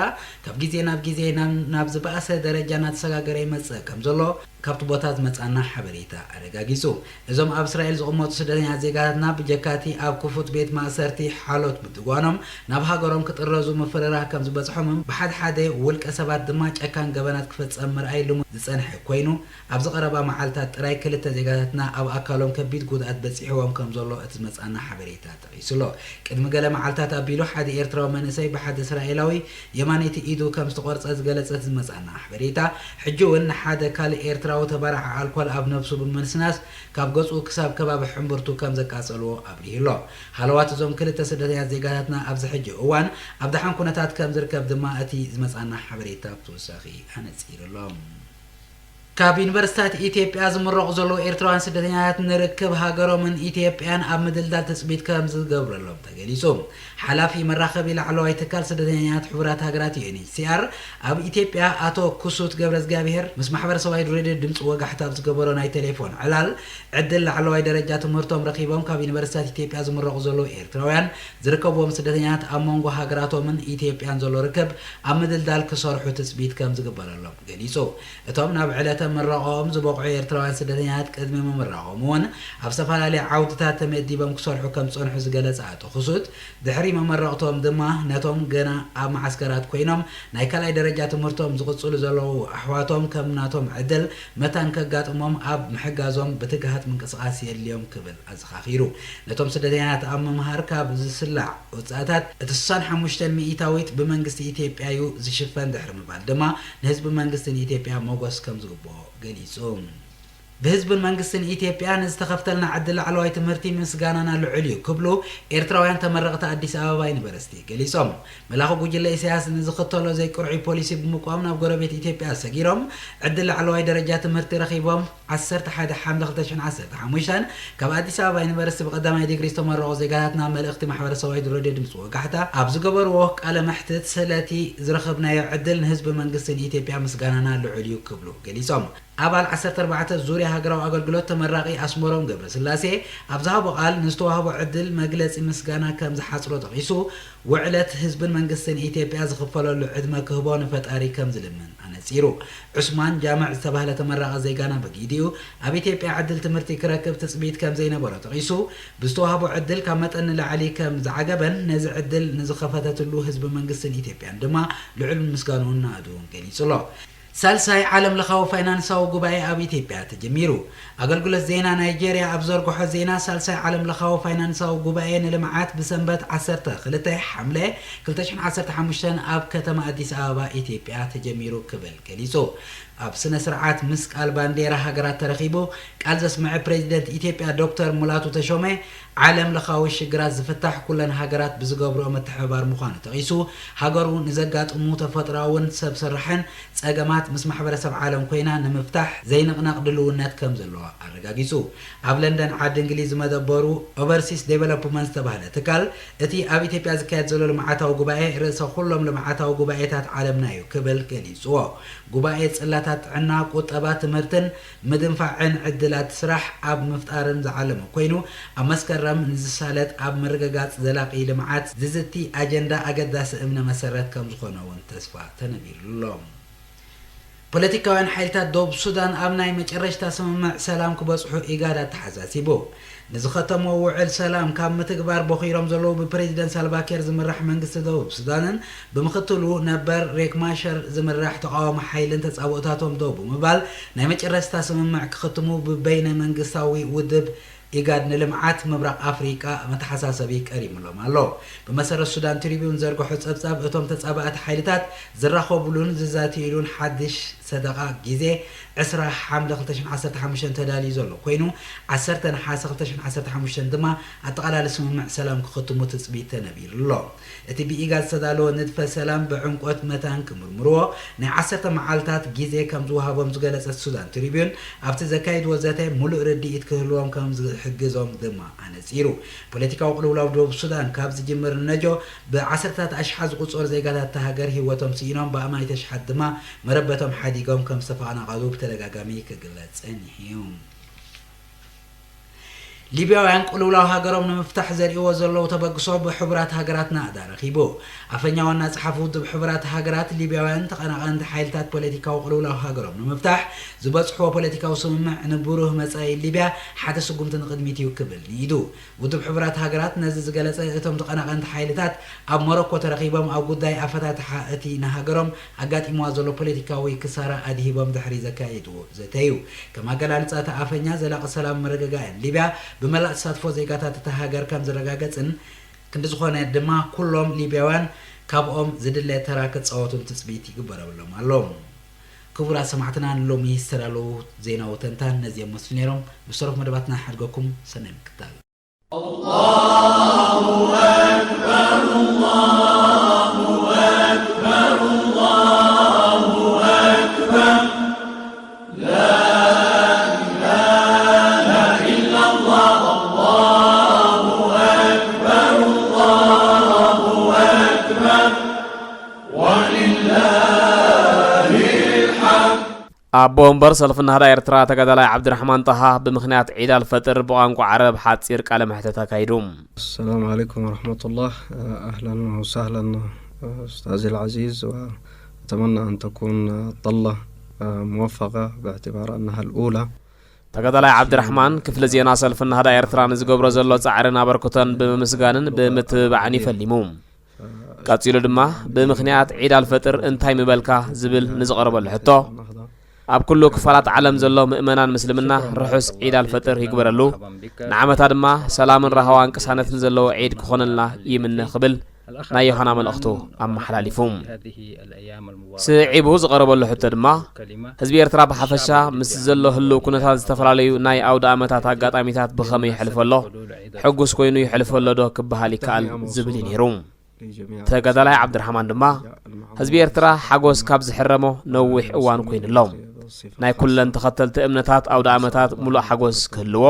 ካብ ግዜ ናብ ግዜ ናብ፣ ናብ ዝበኣሰ ደረጃ እናተሰጋገረ ይመጽእ ከም ዘሎ ካብቲ ቦታ ዝመጻና ሓበሬታ ኣረጋጊጹ። እዞም ኣብ እስራኤል ዝቕመጡ ስደተኛታት ዜጋታትና፣ ብጀካቲ ኣብ ክፉት ቤት ማእሰርቲ ሓሎት ምድጓኖም፣ ናብ ሃገሮም ክጥረዙ ምፍርራህ ከም ዝበጽሖምን፣ ብሓደ ሓደ ውልቀ ሰባት ድማ ጨካን ገበናት ክፍጸም ምርኣይ ልሙድ ዝጸንሐ ኮይኑ፣ ኣብዚ ቀረባ መዓልታት ጥራይ ክልተ ዜጋታትና ኣብ ኣካሎም ከቢድ ጉድኣት በጺሕዎም ከም ዘሎ እቲ ዝመጻና ሓበሬታ ጠቒሱ ኣሎ። ቅድሚ ገለ መዓልታት ኣቢሉ፣ ሓደ ኤርትራዊ መንእሰይ ብሓደ እስራኤላዊ የማነይቲ ኢዱ ከም ዝተቖርጸ ዝገለጸ እቲ ዝመጻና ሓበሬታ፣ ሕጂ እውን ንሓደ ካልእ ኤርትራዊ ተባራዒ ኣልኮል ኣብ ነብሱ ብምንስናስ፣ ካብ ገጹ ክሳብ ከባቢ ሕምብርቱ ከም ዘቃጸልዎ ኣብሪሁ ኣሎ። ሃለዋት እዞም ክልተ ስደተኛታት ዜጋታትና ኣብዚ ሕጂ እዋን ኣብ ደሓን ኩነታት ከም ዝርከብ ድማ እቲ ዝመጻና ሓበሬታ ብተወሳኺ ኣነጺሩ ኣሎ። ካብ ዩኒቨርሲታት ኢትዮጵያ ዝምረቑ ዘለዉ ኤርትራውያን ስደተኛታት ንርክብ ሃገሮምን ኢትዮጵያን ኣብ ምድልዳል ትጽቢት ከም ዝገብረሎም ተገሊጹ። ሓላፊ መራኸቢ ላዕለዋይ ትካል ስደተኛታት ሕቡራት ሃገራት፣ ዩ ኤን ኤች ሲ ኣር፣ ኣብ ኢትዮጵያ ኣቶ ክሱት ገብረ እግዚኣብሔር ምስ ማሕበረሰባዊ ሬድዮ ድምፂ ወጋሕታ ኣብ ዝገበሮ ናይ ቴሌፎን ዕላል፣ ዕድል ላዕለዋይ ደረጃ ትምህርቶም ረኺቦም ካብ ዩኒቨርሲታት ኢትዮጵያ ዝምረቑ ዘለዉ ኤርትራውያን ዝርከብዎም ስደተኛታት ኣብ መንጎ ሃገራቶምን ኢትዮጵያን ዘሎ ርክብ ኣብ ምድልዳል ክሰርሑ ትፅቢት ከም ዝግበረሎም ገሊጹ። እቶም ናብ ዕለተ ምረቓኦም ዝበቕዑ ኤርትራውያን ስደተኛታት ቅድሚ ምምራቖም እውን ኣብ ዝተፈላለየ ዓውድታት ተመዲቦም ክሰርሑ ከም ዝጸንሑ ዝገለጸ ኣቶ ክሱት፣ ድሕሪ መመረቕቶም ድማ ነቶም ገና ኣብ መዓስከራት ኮይኖም ናይ ካልኣይ ደረጃ ትምህርቶም ዝቕጽሉ ዘለዉ ኣሕዋቶም ከም ናቶም ዕድል መታን ከጋጥሞም ኣብ ምሕጋዞም ብትግሃት ምንቅስቓስ የድልዮም ክብል ኣዘኻኺሩ። ነቶም ስደተኛታት ኣብ ምምሃር ካብ ዝስላዕ ወጻእታት እቲ ስሳን ሓሙሽተን ሚእታዊት ብመንግስቲ ኢትዮጵያ እዩ ዝሽፈን ድሕሪ ምባል ድማ፣ ንህዝቢ መንግስትን ኢትዮጵያ ሞጎስ ከም ዝግብኦ ገሊጹ። ብህዝብን መንግስትን ኢትዮጵያ ንዝተኸፍተልና ዕድል ላዕለዋይ ትምህርቲ ምስጋናና ልዑል እዩ ክብሉ ኤርትራውያን ተመረቕቲ ኣዲስ ኣበባ ዩኒቨርሲቲ ገሊጾም። መላኺ ጉጅለ ኢሳያስ ንዝኽተሎ ዘይቅርዑይ ፖሊሲ ብምቋም ናብ ጎረቤት ኢትዮጵያ ሰጊሮም ዕድል ላዕለዋይ ደረጃ ትምህርቲ ረኺቦም ዓሰርተ ሓደ ሓምለ ክልተ ሽሕን ዓሰርተ ሓሙሽተን ካብ ኣዲስ ኣበባ ዩኒቨርሲቲ ብቐዳማይ ዲግሪ ዝተመረቑ ዜጋታትና መልእኽቲ ማሕበረሰባዊ ሬድዮ ድምፂ ወጋሕታ ኣብ ዝገበርዎ ቃለ መሕትት ስለቲ ዝረኸብናዮ ዕድል ንህዝቢ መንግስትን ኢትዮጵያ ምስጋናና ልዑል እዩ ክብሉ ገሊጾም። ኣባል ዓሰርተ ኣርባዕተ ዙርያ ሃገራዊ ኣገልግሎት ተመራቒ ኣስመሮም ገብረስላሴ ኣብ ዝሃቦ ቃል ንዝተዋህቦ ዕድል መግለጺ ምስጋና ከም ዝሓጽሮ ጠቒሱ፣ ውዕለት ህዝብን መንግስትን ኢትዮጵያ ዝኽፈለሉ ዕድመ ክህቦ ንፈጣሪ ከም ዝልምን ኣነጺሩ። ዑስማን ጃምዕ ዝተባህለ ተመራቒ ዜጋና ብጊዲኡ ኣብ ኢትዮጵያ ዕድል ትምህርቲ ክረክብ ትጽቢት ከም ዘይነበሮ ጠቒሱ፣ ብዝተዋህቦ ዕድል ካብ መጠን ንላዕሊ ከም ዝዓገበን ነዚ ዕድል ንዝኸፈተትሉ ህዝቢ መንግስትን ኢትዮጵያን ድማ ልዑል ምስጋንኡን ናእድኡን ገሊጹ ኣሎ። ሳልሳይ ዓለም ለኻዊ ፋይናንሳዊ ጉባኤ ኣብ ኢትዮጵያ ተጀሚሩ። ኣገልግሎት ዜና ናይጄርያ ኣብ ዘርግሖ ዜና፣ ሳልሳይ ዓለም ለኻዊ ፋይናንሳዊ ጉባኤ ንልምዓት ብሰንበት ዓሰርተ ክልተ ሓምለ ክልተ ሽሕን ዓሰርተ ሓሙሽተን ኣብ ከተማ ኣዲስ ኣበባ ኢትዮጵያ ተጀሚሩ ክብል ገሊጹ። ኣብ ስነ ስርዓት ምስቃል ባንዴራ ሃገራት ተረኺቡ ቃል ዘስምዐ ፕሬዚደንት ኢትዮጵያ ዶክተር ሙላቱ ተሾመ፣ ዓለም ለኻዊ ሽግራት ዝፍታሕ ኩለን ሃገራት ብዝገብርኦ ምትሕብባር ምዃኑ ጠቒሱ፣ ሃገሩ ንዘጋጥሙ ተፈጥሮኣውን ሰብ ሰራሕን ጸገማት ምስ ማሕበረሰብ ዓለም ኮይና ንምፍታሕ ዘይንቕነቕ ድልውነት ከም ዘለዋ ኣረጋጊጹ። ኣብ ለንደን ዓዲ እንግሊዝ ዝመደበሩ ኦቨርሲስ ዴቨሎፕመንት ዝተባህለ ትካል፣ እቲ ኣብ ኢትዮጵያ ዝካየድ ዘሎ ልምዓታዊ ጉባኤ ርእሰ ኩሎም ልምዓታዊ ጉባኤታት ዓለምና እዩ ክብል ገሊጽዎ። ጉባኤ ጽላታት ጥዕና፣ ቁጠባ፣ ትምህርትን ምድንፋዕን ዕድላት ስራሕ ኣብ ምፍጣርን ዝዓለመ ኮይኑ፣ ኣብ መስከረም ንዝሳለጥ ኣብ ምርግጋጽ ዘላቒ ልምዓት ዝዝቲ ኣጀንዳ ኣገዳሲ እምነ መሰረት ከም ዝኾነ እውን ተስፋ ተነቢሩሉ ኣሎ። ፖለቲካውያን ሓይልታት ደቡብ ሱዳን ኣብ ናይ መጨረሽታ ስምምዕ ሰላም ክበጽሑ ኢጋድ ኣተሓሳሲቡ። ንዝኸተሞ ውዕል ሰላም ካብ ምትግባር ቦኺሮም ዘለዉ ብፕሬዚደንት ሳልቫኪር ዝምራሕ መንግስቲ ደቡብ ሱዳንን ብምኽትሉ ነበር ሬክ ማሸር ዝምራሕ ተቓዋሚ ሓይልን ተጻብኦታቶም ደው ብምባል ናይ መጨረሽታ ስምምዕ ክኽትሙ ብበይነ መንግስታዊ ውድብ ኢጋድ ንልምዓት ምብራቕ ኣፍሪቃ መተሓሳሰቢ ቀሪሙሎም ኣሎ። ብመሰረት ሱዳን ትሪቢዩን ዘርግሖ ጸብጻብ፣ እቶም ተጻባእቲ ሓይልታት ዝራኸቡሉን ዝዛትዩሉን ሓድሽ ሰደቓ ግዜ ዕስራ ሓምለ ክልተ ሽሕን ዓሰርተ ሓሙሽተን ተዳልዩ ዘሎ ኮይኑ፣ ዓሰርተ ነሓሰ ክልተ ሽሕን ዓሰርተ ሓሙሽተን ድማ ኣጠቓላሊ ስምምዕ ሰላም ክኽትሙ ትጽቢት ተነቢሩ ኣሎ። እቲ ብኢጋድ ዝተዳለወ ንድፈ ሰላም ብዕምቆት መታን ክምርምርዎ ናይ ዓሰርተ መዓልታት ግዜ ከም ዝወሃቦም ዝገለጸት ሱዳን ትሪቢዩን፣ ኣብቲ ዘካይድዎ ዘተ ምሉእ ርድኢት ክህልዎም ከም ዝሕግዞም ድማ ኣነጺሩ። ፖለቲካዊ ቅልውላው ደቡብ ሱዳን ካብ ዝጅምር ንነጆ ብዓሰርታት ኣሽሓት ዝቑጸሩ ዜጋታት እታ ሃገር ህይወቶም ስኢኖም፣ ብኣማኢት ኣሽሓት ድማ መረበቶም ሓዲጎም ከም ዝተፈናቐሉ ብተደጋጋሚ ክግለጽ ጸኒሑ እዩ። ሊብያውያን ቅልውላው ሃገሮም ንምፍታሕ ዘርእይዎ ዘለዉ ተበግሶ ብሕቡራት ሃገራት ናእዳ ረኺቡ። ኣፈኛ ዋና ጸሓፊ ውድብ ሕቡራት ሃገራት፣ ሊብያውያን ተቐናቐንቲ ሓይልታት ፖለቲካዊ ቅልውላው ሃገሮም ንምፍታሕ ዝበጽሕዎ ፖለቲካዊ ስምምዕ ንብሩህ መጻኢ ሊብያ ሓደ ስጉምቲ ንቕድሚት እዩ ክብል ንኢዱ። ውድብ ሕቡራት ሃገራት ነዚ ዝገለጸ፣ እቶም ተቐናቐንቲ ሓይልታት ኣብ ሞሮኮ ተረኺቦም ኣብ ጉዳይ ኣፈታትሓ እቲ ንሃገሮም ኣጋጢምዋ ዘሎ ፖለቲካዊ ክሳራ ኣድሂቦም ድሕሪ ዘካየድዎ ዘተ እዩ። ከም ኣገላልጻ እቲ ኣፈኛ፣ ዘላቒ ሰላም ምርግጋእን ሊብያ ብመላእ ተሳትፎ ዜጋታት እታ ሃገር ከም ዝረጋገጽን ክንዲ ዝኾነ ድማ ኩሎም ሊብያውያን ካብኦም ዝድለ ተራ ክጻወቱን ትጽቢት ይግበረሎም ኣሎ። ክቡራት ሰማዕትና፣ ንሎሚ ዝተዳለዉ ዜናዊ ተንታን ነዚኦም መስሉ ነይሮም። ብዝተረፉ መደባትና ሓድገኩም። ሰናይ ምክታል። ኣቦ ወንበር ሰልፊ ናህዳ ኤርትራ ተጋዳላይ ዓብድራሕማን ጣሃ ብምኽንያት ዒድ ኣልፈጥር ብቋንቋ ዓረብ ሓጺር ቃለ መሕተት ኣካይዱ። السلام عليكم ورحمة الله. أهلًا وسهلًا أستاذي العزيز، وأتمنى أن تكون طلة موفقة باعتبار أنها الأولى. ተጋዳላይ ዓብድራሕማን ክፍሊ ዜና ሰልፊ ናህዳ ኤርትራ ንዝገብሮ ዘሎ ጻዕርን ኣበርክቶን ብምምስጋንን ብምትብባዕን እዩ ፈሊሙ። ቀጺሉ ድማ፣ ብምኽንያት ዒድ ኣልፈጥር እንታይ ምበልካ ዝብል ንዝቐረበሉ ሕቶ፣ ኣብ ኩሉ ክፋላት ዓለም ዘሎ ምእመናን ምስልምና ርሑስ ዒድ ኣልፈጥር ይግበረሉ፣ ንዓመታ ድማ ሰላምን ራህዋን ቅሳነትን ዘለዎ ዒድ ክኾነልና ይምነ ክብል ናይ ዮሃና መልእኽቱ ኣመሓላሊፉ። ስዒቡ ዝቐረበሉ ሕቶ ድማ፣ ህዝቢ ኤርትራ ብሓፈሻ ምስ ዘሎ ህልው ኩነታት ዝተፈላለዩ ናይ ኣውደ ኣመታት ኣጋጣሚታት ብኸመይ የሕልፎ ኣሎ? ሕጉስ ኮይኑ ይሕልፎ ኣሎ ዶ ክበሃል ይከኣል? ዝብል እዩ ነይሩ። ተጋዳላይ ዓብድራሕማን ድማ፣ ህዝቢ ኤርትራ ሓጎስ ካብ ዝሕረሞ ነዊሕ እዋን ኮይኑ ኣሎ። ናይ ኩለን ተኸተልቲ እምነታት ኣውደ ኣመታት ሙሉእ ሓጎስ ክህልዎ፣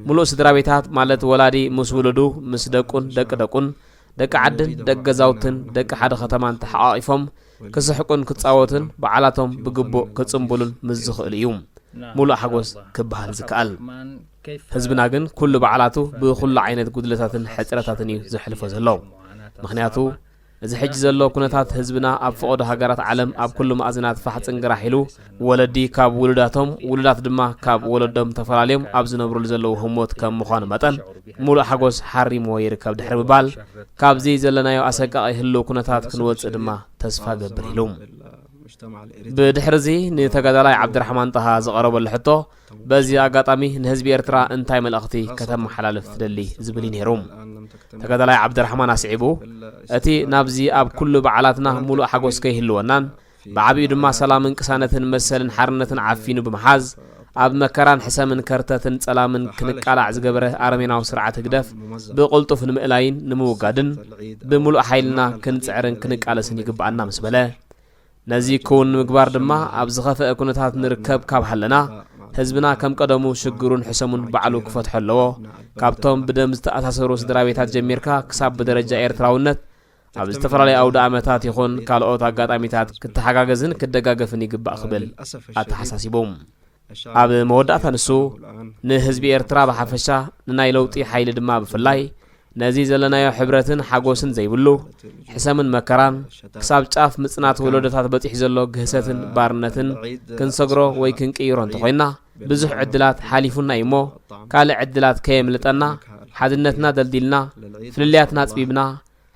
ሙሉእ ስድራ ቤታት ማለት ወላዲ ምስ ውሉዱ፣ ምስ ደቁን ደቂ ደቁን፣ ደቂ ዓድን ደቂ ገዛውትን ደቂ ሓደ ከተማን ተሓቋቒፎም ክስሕቁን ክጻወቱን በዓላቶም ብግቡእ ክጽንብሉን ምስ ዝኽእሉ እዩ ሙሉእ ሓጎስ ክበሃል ዝከኣል። ህዝብና ግን ኩሉ በዓላቱ ብኹሉ ዓይነት ጉድለታትን ሕጽረታትን እዩ ዘሕልፎ ዘሎ። ምኽንያቱ፣ እዚ ሕጂ ዘሎ ኩነታት ህዝብና ኣብ ፈቐዶ ሃገራት ዓለም ኣብ ኩሉ ማእዝናት ፋሕ ጽንግራሕ ኢሉ፣ ወለዲ ካብ ውሉዳቶም፣ ውሉዳት ድማ ካብ ወለዶም ተፈላልዮም ኣብ ዝነብሩሉ ዘለዉ ህሞት ከም ምዃኑ መጠን፣ ሙሉእ ሓጎስ ሓሪምዎ ይርከብ ድሕሪ ምባል፣ ካብዚ ዘለናዮ ኣሰቃቒ ህልው ኩነታት ክንወጽእ ድማ ተስፋ ገብር ኢሉ። ብድሕሪ እዚ ንተጋዳላይ ዓብድራሕማን ጣሃ ዝቐረበሉ ሕቶ፣ በዚ ኣጋጣሚ ንህዝቢ ኤርትራ እንታይ መልእኽቲ ከተመሓላልፍ ትደሊ? ዝብል እዩ ነይሩ። ተጋዳላይ ዓብድራሕማን ኣስዒቡ፣ እቲ ናብዚ ኣብ ኩሉ በዓላትና ሙሉእ ሓጎስ ከይህልወናን ብዓቢኡ ድማ ሰላምን ቅሳነትን መሰልን ሓርነትን ዓፊኑ ብምሓዝ፣ ኣብ መከራን ሕሰምን ከርተትን ጸላምን ክንቃላዕ ዝገበረ ኣረሜናዊ ስርዓት ህግደፍ ብቕልጡፍ ንምእላይን ንምውጋድን ብሙሉእ ሓይልና ክንጽዕርን ክንቃለስን ይግብኣና ምስ በለ፣ ነዚ ክውን ንምግባር ድማ ኣብ ዝኸፍአ ኩነታት ንርከብ ካብ ሃለና፣ ህዝብና ከም ቀደሙ ሽግሩን ሕሰሙን ባዕሉ ክፈትሖ ኣለዎ። ካብቶም ብደም ዝተኣሳሰሩ ስድራ ቤታት ጀሚርካ ክሳብ ብደረጃ ኤርትራውነት ኣብ ዝተፈላለዩ ኣውደ ኣመታት ይኹን ካልኦት ኣጋጣሚታት ክተሓጋገዝን ክደጋገፍን ይግባእ ክብል ኣተሓሳሲቡ። ኣብ መወዳእታ ንሱ ንህዝቢ ኤርትራ ብሓፈሻ ንናይ ለውጢ ሓይሊ ድማ ብፍላይ ነዚ ዘለናዮ ሕብረትን ሓጎስን ዘይብሉ፣ ሕሰምን መከራን፣ ክሳብ ጫፍ ምጽናት ወለዶታት በጺሑ ዘሎ ግህሰትን ባርነትን ክንሰግሮ ወይ ክንቅይሮ እንተኾይና፣ ብዙሕ ዕድላት ሓሊፉና እዩ እሞ፣ ካልእ ዕድላት ከየምልጠና፣ ሓድነትና ደልዲልና፣ ፍልልያትና ኣጽቢብና፣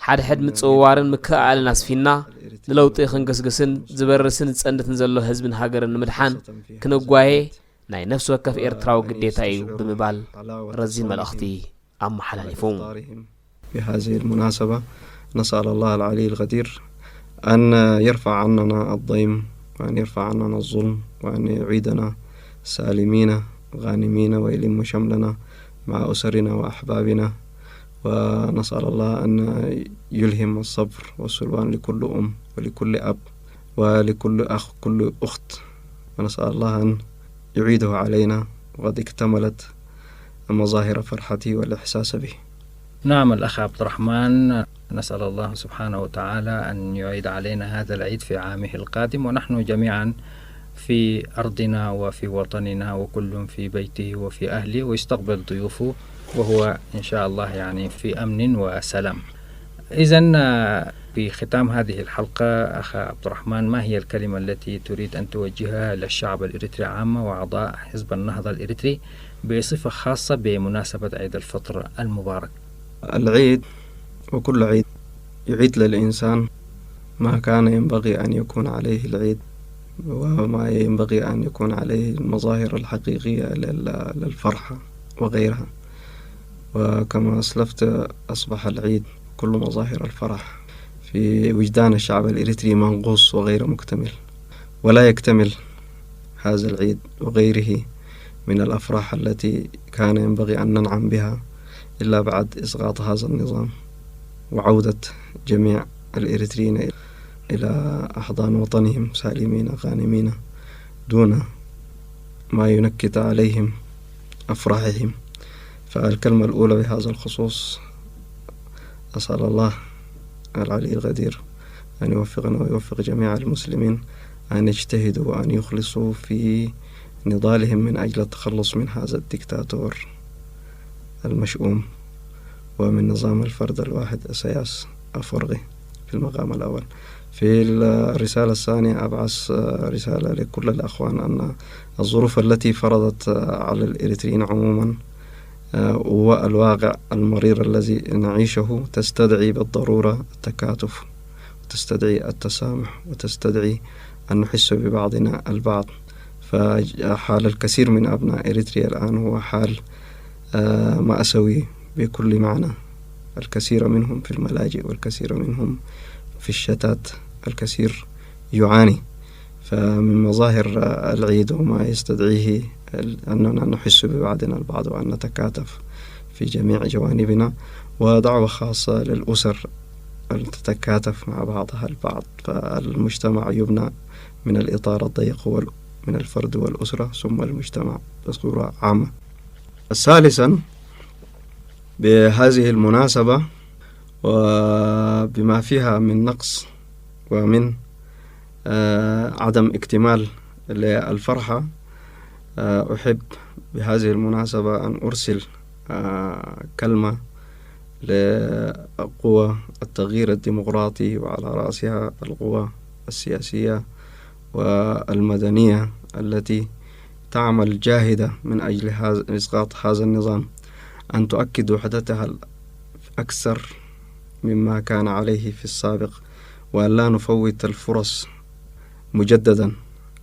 ሓድሕድ ምጽውዋርን ምክእኣልን ኣስፊና፣ ንለውጢ ክንግስግስን ዝበርስን ዝጸንትን ዘሎ ህዝብን ሃገርን ንምድሓን ክንጓየ ናይ ነፍሲ ወከፍ ኤርትራዊ ግዴታ እዩ ብምባል ረዚን መልእኽቲ ኣመሓላሊፉ። بهذه المناسبة نسأل الله العلي القدير أن يرفع عننا الضيم، وأن يرفع عننا الظلم، وأن يعيدنا سالمين غانمين، ويلم شملنا مع أسرنا وأحبابنا. ونسأل الله أن يلهم الصبر والسلوان لكل أم ولكل أب ولكل أخ، كل أخت. ونسأل الله أن يعيده علينا وقد اكتملت مظاهر فرحته والإحساس به. نعم الأخ عبد الرحمن، نسأل الله سبحانه وتعالى أن يعيد علينا هذا العيد في عامه القادم، ونحن جميعا في أرضنا وفي وطننا، وكل في بيته وفي أهله، ويستقبل ضيوفه وهو إن شاء الله يعني في أمن وسلام. إذن، آه، في ختام هذه الحلقة، أخ عبد الرحمن، ما هي الكلمة التي تريد أن توجهها للشعب الإريتري عامة وأعضاء حزب النهضة الإريتري بصفة خاصة بمناسبة عيد الفطر المبارك؟ العيد، وكل عيد يعيد للإنسان ما كان ينبغي أن يكون عليه العيد، وما ينبغي أن يكون عليه المظاهر الحقيقية لل-، للفرحة وغيرها. وكما أسلفت، أصبح العيد كل مظاهر الفرح في وجدان الشعب الإريتري منغوص وغير مكتمل، ولا يكتمل هذا العيد وغيره من الأفراح التي كان ينبغي أن ننعم بها إلا بعد إسقاط هذا النظام وعودة جميع الإريتريين إلى أحضان وطنهم سالمين غانمين دون ما ينكت عليهم أفراحهم. فالكلمة الأولى بهذا الخصوص، أسأل الله العلي القدير أن يوفقنا ويوفق جميع المسلمين أن يجتهدوا وأن يخلصوا في نضالهم من أجل التخلص من هذا الدكتاتور المشؤوم ومن نظام الفرد الواحد إسياس أفورغي في المقام الأول. في الرسالة الثانية أبعث رسالة لكل الأخوان أن الظروف التي فرضت على الإريتريين عموما، آه، والواقع المرير الذي نعيشه تستدعي بالضرورة التكاتف، وتستدعي التسامح، وتستدعي أن نحس ببعضنا البعض. فحال الكثير من أبناء إريتريا الآن هو حال، آه، مأساوي بكل معنى. الكثير منهم في الملاجئ، والكثير منهم في الشتات، الكثير يعاني. فمن مظاهر العيد وما يستدعيه أننا نحس ببعضنا البعض وأن نتكاتف في جميع جوانبنا، ودعوة خاصة للأسر أن تتكاتف مع بعضها البعض، فالمجتمع يبنى من الإطار الضيق هو من الفرد والأسرة ثم المجتمع بصورة عامة. ثالثا، بهذه المناسبة وبما فيها من نقص ومن، آه، عدم اكتمال للفرحة، آه، أحب بهذه المناسبة أن أرسل، آه، كلمة لقوى التغيير الديمقراطي، وعلى رأسها القوى السياسية والمدنية التي تعمل جاهدة من أجل هذا، إسقاط هذا النظام، أن تؤكد وحدتها أكثر مما كان عليه في السابق، وأن لا نفوت الفرص مجددا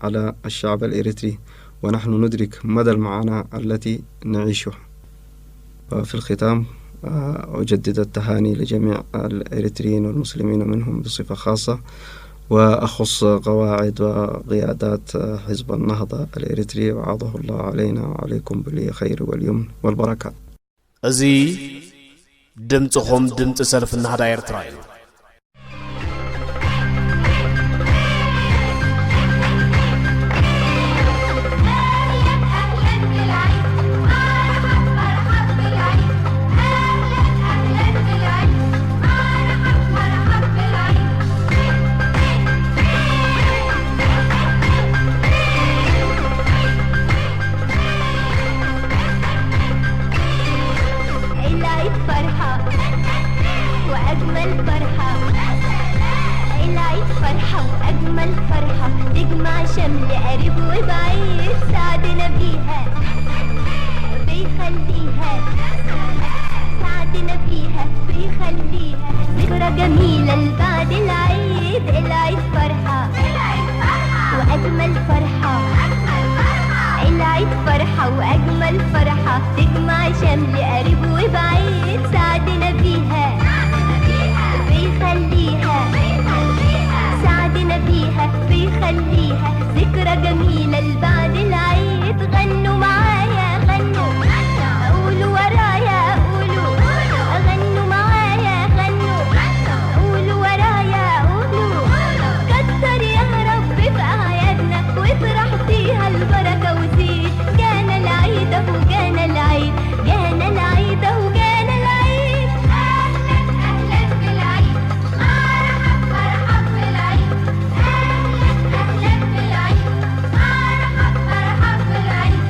على الشعب الإريتري، ونحن ندرك مدى المعاناة التي نعيشها. وفي الختام، آه، أجدد التهاني لجميع الإريتريين والمسلمين منهم بصفة خاصة، وأخص قواعد وقيادات حزب النهضة الإريتري، وعاده الله علينا وعليكم بالخير واليمن والبركات. እዚ ድምፅኹም ድምፂ ሰልፊ ናህዳ ኤርትራ እዩ። عيد العيد فرحة، فرحة وأجمل فرحة، تجمع شمل قريب وبعيد، سعدنا بيها بيخليها، سعدنا بيها بيخليها، ذكرى جميلة لبعد العيد. العيد فرحة وأجمل فرحة، العيد فرحة وأجمل فرحة، تجمع شمل قريب وبعيد، سعدنا بيها بيخليها، سعدنا بيها بيخليها، ذكرى جميلة لبعد العيد. غنوا معايا، غنوا، قولوا ورايا، قولوا، غنوا معايا، غنوا، قولوا ورايا، قولوا. كتر يا رب في أعيادنا، وافرح فيها البركة وزيد. جانا العيد أهو، جانا العيد، جانا العيد أهو، جانا العيد. أهلا أهلا بالعيد، مرحب مرحب بالعيد. أهلا أهلا بالعيد، مرحب مرحب بالعيد.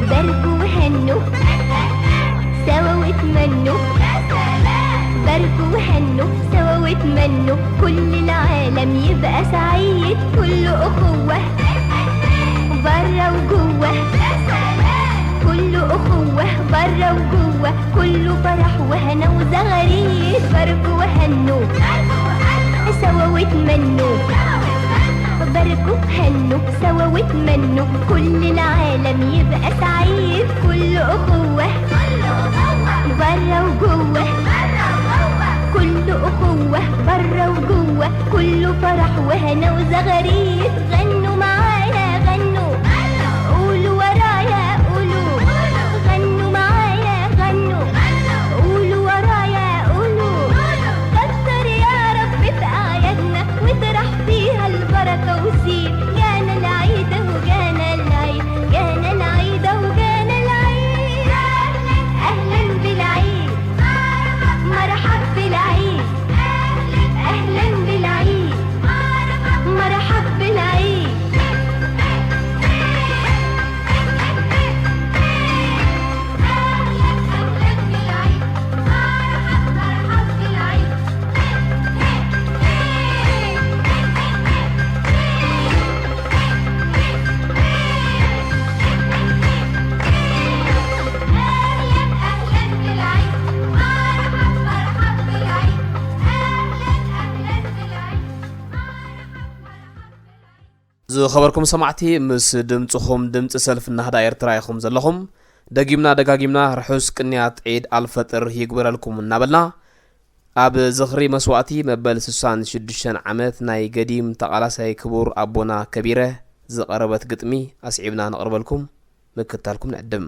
باركوا وهنوا سوا واتمنوا، باركوا وهنوا سوا واتمنوا، كل العالم يبقى سعيد، كل أخوة برا وجوه، كل أخوة برا وجوه، كله فرح وهنا وزغاريد. باركوا وهنوا سوا واتمنوا، باركوا وهنوا سوا واتمنوا، كل العالم يبقى سعيد، كل أخوة برا وجوه، كل أخوة برا وجوه، كله فرح وهنا وزغاريد. غنوا معايا، غنوا، قولوا ورايا، قولوا، غنوا معايا، غنوا، قولوا ورايا، قولوا. كتر يا رب في أعيادنا، واطرح فيها البركة وزيد. جانا العيد أهو، جانا العيد، جانا العيد أهو، جانا العيد. أهلا أهلا بالعيد، مرحب بالعيد، أهلا أهلا بالعيد، مرحب بالعيد. ዝኸበርኩም ሰማዕቲ፣ ምስ ድምጽኹም ድምጺ ሰልፊ ናህዳ ኤርትራ ኢኹም ዘለኹም። ደጊምና ደጋጊምና ርሑስ ቅንያት ዒድ ኣልፈጥር ይግበረልኩም እናበልና፣ ኣብ ዝኽሪ መስዋእቲ መበል ስሳን ሽዱሽተን ዓመት ናይ ገዲም ተቓላሳይ ክቡር ኣቦና ከቢረ ዝቐረበት ግጥሚ ኣስዒብና ነቕርበልኩም፣ ምክታልኩም ንዕድም።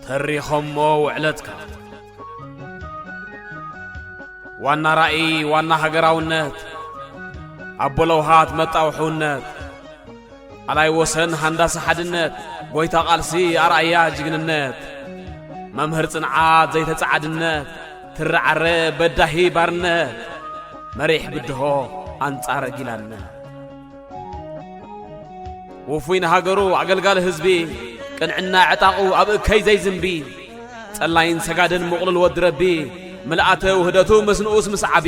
ተሪኾሞ ውዕለትካ። ዋና ራእይ፣ ዋና ሃገራውነት፣ ኣቦ ለውሃት መጣውሕውነት፣ ኣላይ ወሰን ሃንዳሲ ሓድነት፣ ጎይታ ቃልሲ ኣርኣያ ጅግንነት፣ መምህር ጽንዓት ዘይተጸዓድነት፣ ትሪ ዓረ በዳሂ ባርነት፣ መሪሕ ብድሆ ኣንጻር ጊላነት። ውፉይ ንሃገሩ ኣገልጋሊ ህዝቢ፣ ቅንዕና ዕጣቑ ኣብ እከይ ዘይዝንቢ፣ ጸላይን ሰጋድን ምቕሉል ወዲ ረቢ፣ ምልኣተ ውህደቱ ምስ ንኡስ ምስ ዓቢ፣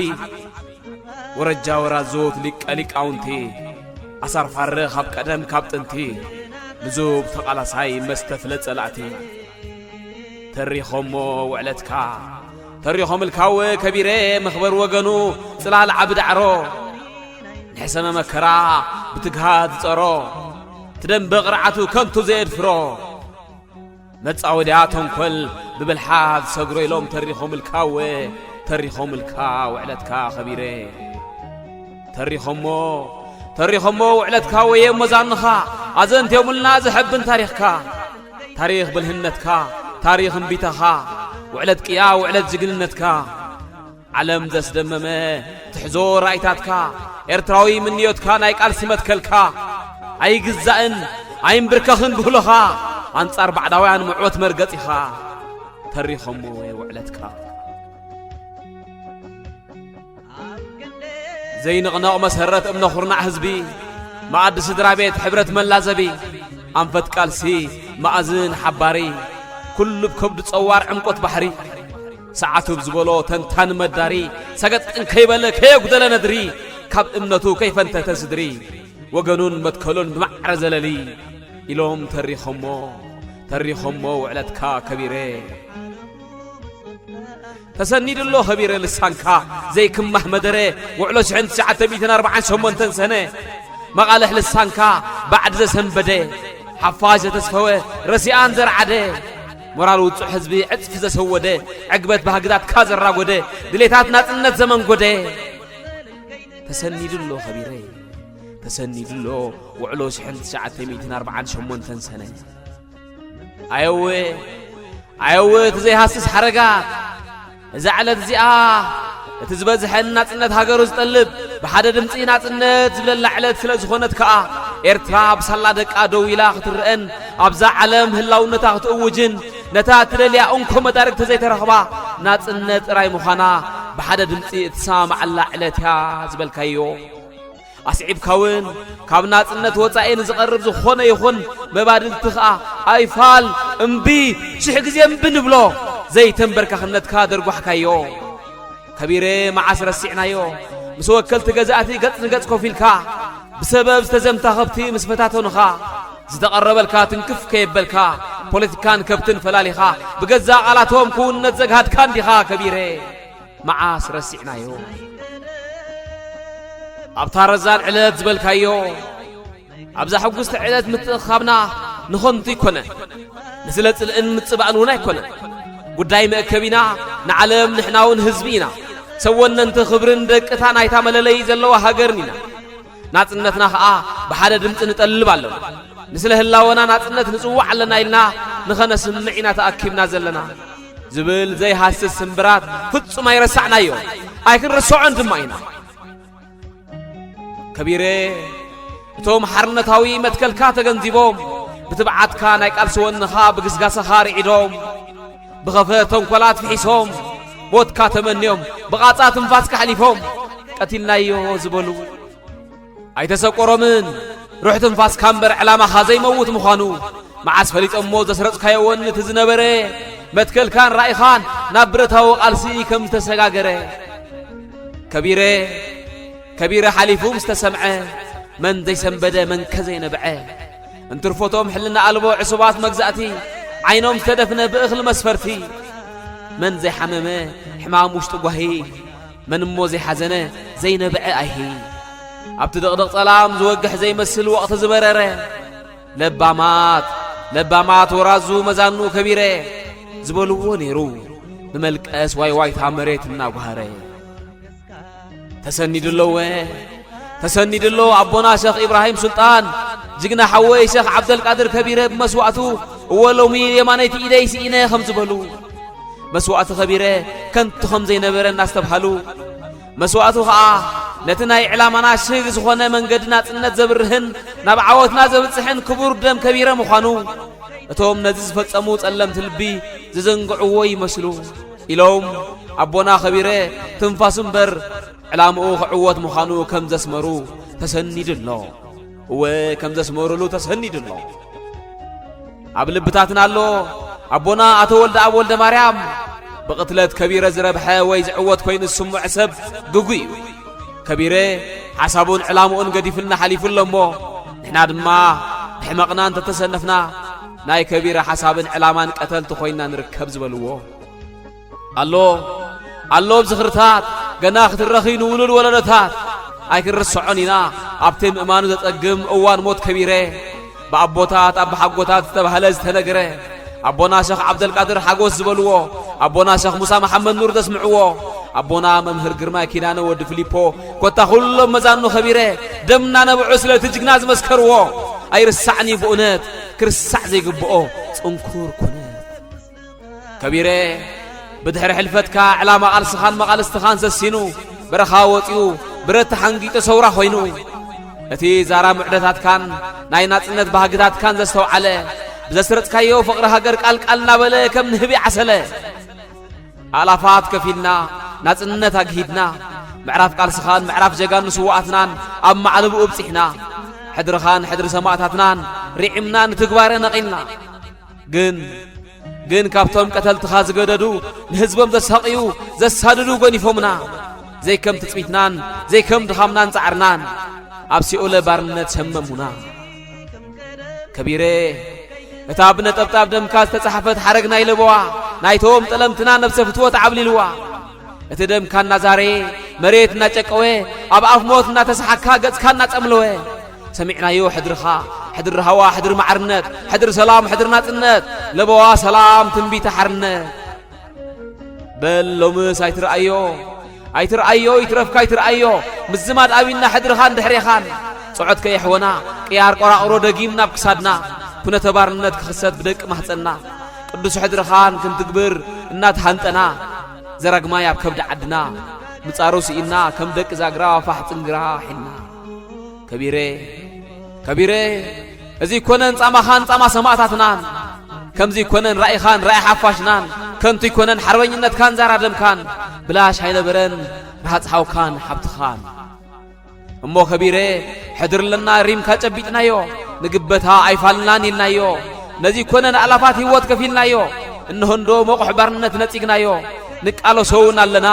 ወረጃ ወራዙት ሊቀ ሊቃውንቲ፣ ኣሳር ፋርኽ ኣብ ቀደም ካብ ጥንቲ፣ ልዙብ ተቓላሳይ መስተፍለ ጸላእቲ። ተሪኾሞ ውዕለትካ፣ ተሪኾምልካወ ከቢረ መኽበር ወገኑ፣ ጽላል ዓቢ ዳዕሮ፣ ንሕሰመ መከራ ብትግሃት ዝጸሮ፣ ትደንበ ቅርዓቱ ከንቱ ዘየድፍሮ፣ መጻወድያ ተንኮል ብብልሓት ዝሰግሮ ኢሎም ተሪኾምልካወ፣ ተሪኾምልካ ውዕለትካ ከቢረ። ተሪኾሞ፣ ተሪኾሞ ውዕለትካ ወየ እሞ ዛንኻ፣ ኣዘንትዮምልና ዘሐብን ታሪኽካ። ታሪኽ ብልህነትካ፣ ታሪኽ እምቢታኻ፣ ውዕለት ቅያ፣ ውዕለት ጅግንነትካ። ዓለም ዘስደመመ ትሕዞ ራእይታትካ፣ ኤርትራዊ ምንዮትካ፣ ናይ ቃልሲ መትከልካ። ኣይግዛእን ኣይንብርከኽን ብህሎኻ፣ ኣንጻር ባዕዳውያን ምዕወት መርገጺኻ፣ ተሪኸሞ ውዕለትካ። ዘይንቕነቕ መሰረት እምነ ኹርናዕ ህዝቢ፣ መኣዲ ስድራ ቤት ሕብረት መላዘቢ፣ ኣንፈት ቃልሲ መኣዝን ሓባሪ፣ ኩሉ ብከብዱ ጸዋር ዕምቆት ባሕሪ፣ ሰዓቱ ብዝበሎ ተንታን መዳሪ፣ ሰገጥ እንከይበለ ከየጉደለ ነድሪ፣ ካብ እምነቱ ከይፈንተተ ስድሪ፣ ወገኑን መትከሉን ብማዕረ ዘለሊ፣ ኢሎም ተሪኸሞ፣ ተሪኸሞ ውዕለትካ ከቢረ። ተሰኒዱ ኣሎ ከቢረ ልሳንካ ዘይክማህ መደረ፣ ውዕሎ ሽሕን ትሽዓተ ሚእትን ኣርባዓን ሸሞንተን ሰነ፣ መቓልሕ ልሳንካ ባዕዲ ዘሰንበደ፣ ሓፋሽ ዘተስፈወ ረሲኣን ዘርዓደ፣ ሞራል ውጹዕ ህዝቢ ዕጽፊ ዘሰወደ፣ ዕግበት ባህግታትካ ዘራጎደ፣ ድሌታት ናጽነት ዘመንጎደ። ተሰኒዱ ኣሎ ከቢረ፣ ተሰኒዱ ኣሎ ውዕሎ ሽሕን ትሽዓተ ሚእትን ኣርባዓን ሸሞንተን ሰነ። ኣየወ፣ ኣየወ እቲ ዘይሃስስ ሓረጋት፣ እዛ ዕለት እዚኣ፣ እቲ ዝበዝሐን ናጽነት ሃገሩ ዝጠልብ፣ ብሓደ ድምጺ ናጽነት ዝብለላ ዕለት ስለ ዝኾነት ከኣ፣ ኤርትራ ብሳላ ደቃ ደው ኢላ ክትረአን፣ ኣብዛ ዓለም ህላውነታ ክትእውጅን፣ ነታ እትደልያ እንኮ መዳርግቲ ዘይተረኽባ ናጽነት ጥራይ ምዃና ብሓደ ድምጺ እትሰማማዓላ ዕለት እያ ዝበልካዮ። ኣስዒብካ እውን፣ ካብ ናጽነት ወጻኢ ንዝቐርብ ዝኾነ ይኹን መባድልቲ ኸኣ ኣይፋል፣ እምቢ፣ ሽሕ ግዜ እምቢ ንብሎ ዘይተንበርካኽነትካ ደርጓሕካዮ። ከቢረ መዓስ ረሲዕናዮ? ምስ ወከልቲ ገዛእቲ ገጽ ንገጽ ኮፍ ኢልካ፣ ብሰበብ ዝተዘምታ ከብቲ ምስ ፈታተኑኻ፣ ዝተቐረበልካ ትንክፍ ከየበልካ፣ ፖለቲካን ከብትን ፈላሊኻ፣ ብገዛእ ቃላቶም ክውንነት ዘግሃድካ እንዲኻ ከቢረ። መዓስ ረሲዕናዮ? ኣብታ ረዛን ዕለት ዝበልካዮ፣ ኣብዛ ሕጉስቲ ዕለት ምትእኻብና ንኸንቱ ኣይኮነን። ንስለ ጽልእን ምጽባእን እውን ኣይኮነን። ጉዳይ መእከቢና ንዓለም ንሕና እውን ህዝቢ ኢና። ሰብ ወነንቲ ክብርን ደቅታ ናይታ መለለዪ ዘለዋ ሃገርን ኢና። ናጽነትና ኸኣ ብሓደ ድምጺ ንጠልብ ኣለና። ንስለ ህላወና ናጽነት ንጽዋዕ ኣለና ኢልና ንኸነስምዕ ኢና ተኣኪብና ዘለና። ዝብል ዘይሃስስ ስምብራት ፍጹም ኣይረሳዕናዮ፣ ኣይክንርስዖን ድማ ኢና። ከቢረ፣ እቶም ሓርነታዊ መትከልካ ተገንዚቦም፣ ብትብዓትካ ናይ ቃልሲ ወንኻ ብግስጋሰኻ ርዒዶም፣ ብኸፈ ተንኮላት ፍሒሶም፣ ሞትካ ተመንዮም፣ ብቓጻ ትንፋስካ ኣሕሊፎም፣ ቀቲልናዮ ዝበሉ ኣይተሰቆሮምን። ሩሕ ትንፋስካ እምበር ዕላማኻ ዘይመውት ምዃኑ መዓስ ፈሊጦሞ ዘስረጽካዮ ወኒ እቲ ዝነበረ መትከልካን ራኢኻን ናብ ብረታዊ ቃልሲ ከም ዝተሰጋገረ። ከቢረ፣ ከቢረ ሓሊፉ ምስ ተሰምዐ መን ዘይሰንበደ መንከ ዘይነብዐ። እንትርፎቶም ሕልና ኣልቦ ዕሱባት መግዛእቲ ዓይኖም ዝተደፍነ ብእኽሊ መስፈርቲ። መን ዘይሓመመ ሕማም ውሽጢ ጓሂ መን እሞ ዘይሓዘነ ዘይነብዐ ኣይሂ። ኣብቲ ድቕድቕ ጸላም ዝወግሕ ዘይመስል ወቕቲ ዝበረረ። ለባማት፣ ለባማት ወራዙ መዛኑ ከቢረ ዝበልዎ ነይሩ። ብመልቀስ ዋይ ዋይታ መሬት እናጓሃረ። ተሰኒዱ ኣለወ፣ ተሰኒዱ ኣሎ ኣቦና ሸኽ ኢብራሂም ሱልጣን፣ ጅግና ሓወይ ሸኽ ዓብደልቃድር ከቢረ ብመስዋእቱ፣ እወ ሎሚ የማነይቲ ኢደይ ስኢነ ከም ዝበሉ። መስዋእቲ ከቢረ ከንቱ ከም ዘይነበረ እናስተብሃሉ፣ መስዋእቱ ኸኣ ነቲ ናይ ዕላማና ሽግ ዝኾነ መንገዲ ናጽነት ዘብርህን ናብ ዓወትና ዘብጽሕን ክቡር ደም ከቢረ ምዃኑ፣ እቶም ነዚ ዝፈጸሙ ጸለምቲ ልቢ ዝዘንግዕዎ ይመስሉ ኢሎም ኣቦና ከቢረ ትንፋሱ እምበር ዕላምኡ ክዕወት ምዃኑ ከም ዘስመሩ ተሰኒዱ ኣሎ። እወ ከም ዘስመሩሉ ተሰኒዱ ኣሎ። ኣብ ልብታትና ኣሎ። ኣቦና ኣቶ ወልደኣብ ወልደማርያም ብቕትለት ከቢረ ዝረብሐ ወይ ዝዕወት ኮይኑ ዝስምዖ ሰብ ግጉይ እዩ። ከቢረ ሓሳቡን ዕላምኡን ገዲፉልና ሓሊፉ ኣሎ እሞ ንሕና ድማ ብሕመቕና እንተተሰነፍና ናይ ከቢረ ሓሳብን ዕላማን ቀተልቲ ኮይና ንርከብ ዝበልዎ ኣሎ። ኣሎ ኣብ ዝኽርታት ገና ክትረኺ ንውሉድ ወለዶታት ኣይክንርስዖን ኢና። ኣብቲ ምእማኑ ዘጸግም እዋን ሞት ከቢረ ብኣቦታት ኣባሓጎታት ዝተባህለ ዝተነግረ ኣቦና ሸኽ ዓብደልቃድር ሓጎስ ዝበልዎ ኣቦና ሸኽ ሙሳ መሓመድ ኑር ዘስምዕዎ ኣቦና መምህር ግርማይ ኪዳነ ወዲ ፊሊፖ ኮታ ኩሎም መዛኑ ከቢረ ደምና ነብዑ ስለቲ ጅግና ዝመስከርዎ ኣይርሳዕን እዩ ብእውነት ክርሳዕ ዘይግብኦ ጽንኩር ኩነት። ከቢረ ብድሕሪ ሕልፈትካ ዕላማ ቃልስኻን መቓልስትኻን ሰሲኑ በረኻ ወጺኡ ብረት ተሓንጊጡ ሰውራ ኮይኑ እቲ ዛራ ምዕዶታትካን ናይ ናጽነት ባህግታትካን ዘስተውዓለ፣ ብዘስረጽካዮ ፍቕሪ ሃገር ቃል ቃል እናበለ ከም ንህቢ ዓሰለ። ኣእላፋት ከፊልና፣ ናጽነት ኣግሂድና፣ ምዕራፍ ቃልስኻን ምዕራፍ ጀጋኑ ስውኣትናን ኣብ ማዕለብኡ ኣብጺሕና። ሕድርኻን ሕድሪ ሰማእታትናን ርዒምና፣ ንትግባረ ነቒልና። ግን፣ ግን ካብቶም ቀተልትኻ ዝገደዱ፣ ንህዝቦም ዘሳቕዩ፣ ዘሳድዱ ጎኒፎምና። ዘይከም ትጽቢትናን ዘይከም ድኻምናን ጻዕርናን፣ ኣብ ሲኦለ ባርነት ሸመሙና። ከቢረ፣ እታ ብነጠብጣብ ደምካ ዝተጻሕፈት ሓረግ ናይ ለበዋ፣ ናይቶም ጠለምትና ነብሰ ፍትወት ዓብሊልዋ። እቲ ደምካ እናዛረየ፣ መሬት እናጨቀወ፣ ኣብ ኣፍ ሞት እናተሰሓካ፣ ገጽካ እናጸምለወ፣ ሰሚዕናዮ ሕድርኻ፣ ሕድሪ ሃዋ፣ ሕድሪ ማዕርነት፣ ሕድሪ ሰላም፣ ሕድሪ ናጽነት፣ ለበዋ ሰላም፣ ትንቢተ ሓርነት። በል ሎምስ ኣይትርኣዮ፣ ኣይትርኣዮ፣ ይትረፍካ ኣይትርኣዮ። ምዝማድ ኣቢና ሕድርኻን ድሕሬኻን። ጽዖት ከየሕወና፣ ቅያር ቆራቕሮ ደጊም ናብ ክሳድና። ኩነተ ባርነት ክኽሰት ብደቂ ማህጸንና። ቅዱስ ሕድርኻን ክንትግብር እናተሃንጠና። ዘራግማይ ኣብ ከብዲ ዓድና። ምጻሩ ስኢና ከም ደቂ ዛግራ ፋሕ ጽንግራ ሒና። ከቢረ፣ ከቢረ፣ እዚ ይኮነን ጻማኻን ጻማ ሰማእታትናን። ከምዚ ይኮነን ራኢኻን ራኢ ሓፋሽናን። ከንቱ ይኮነን ሓርበኝነትካን ዛራ ደምካን። ብላሽ ኣይነበረን ርሃጽ ሓውካን ሓብትኻን። እሞ ከቢረ፣ ሕድር ኣለና ሪምካ ጨቢጥናዮ። ንግበታ ኣይፋልናን ኢልናዮ። ነዚ ይኮነን ኣላፋት ህይወት ከፊልናዮ። እንሆ እንዶ መቑሕ ባርነት ነጺግናዮ። ንቃለሶ እውን ኣለና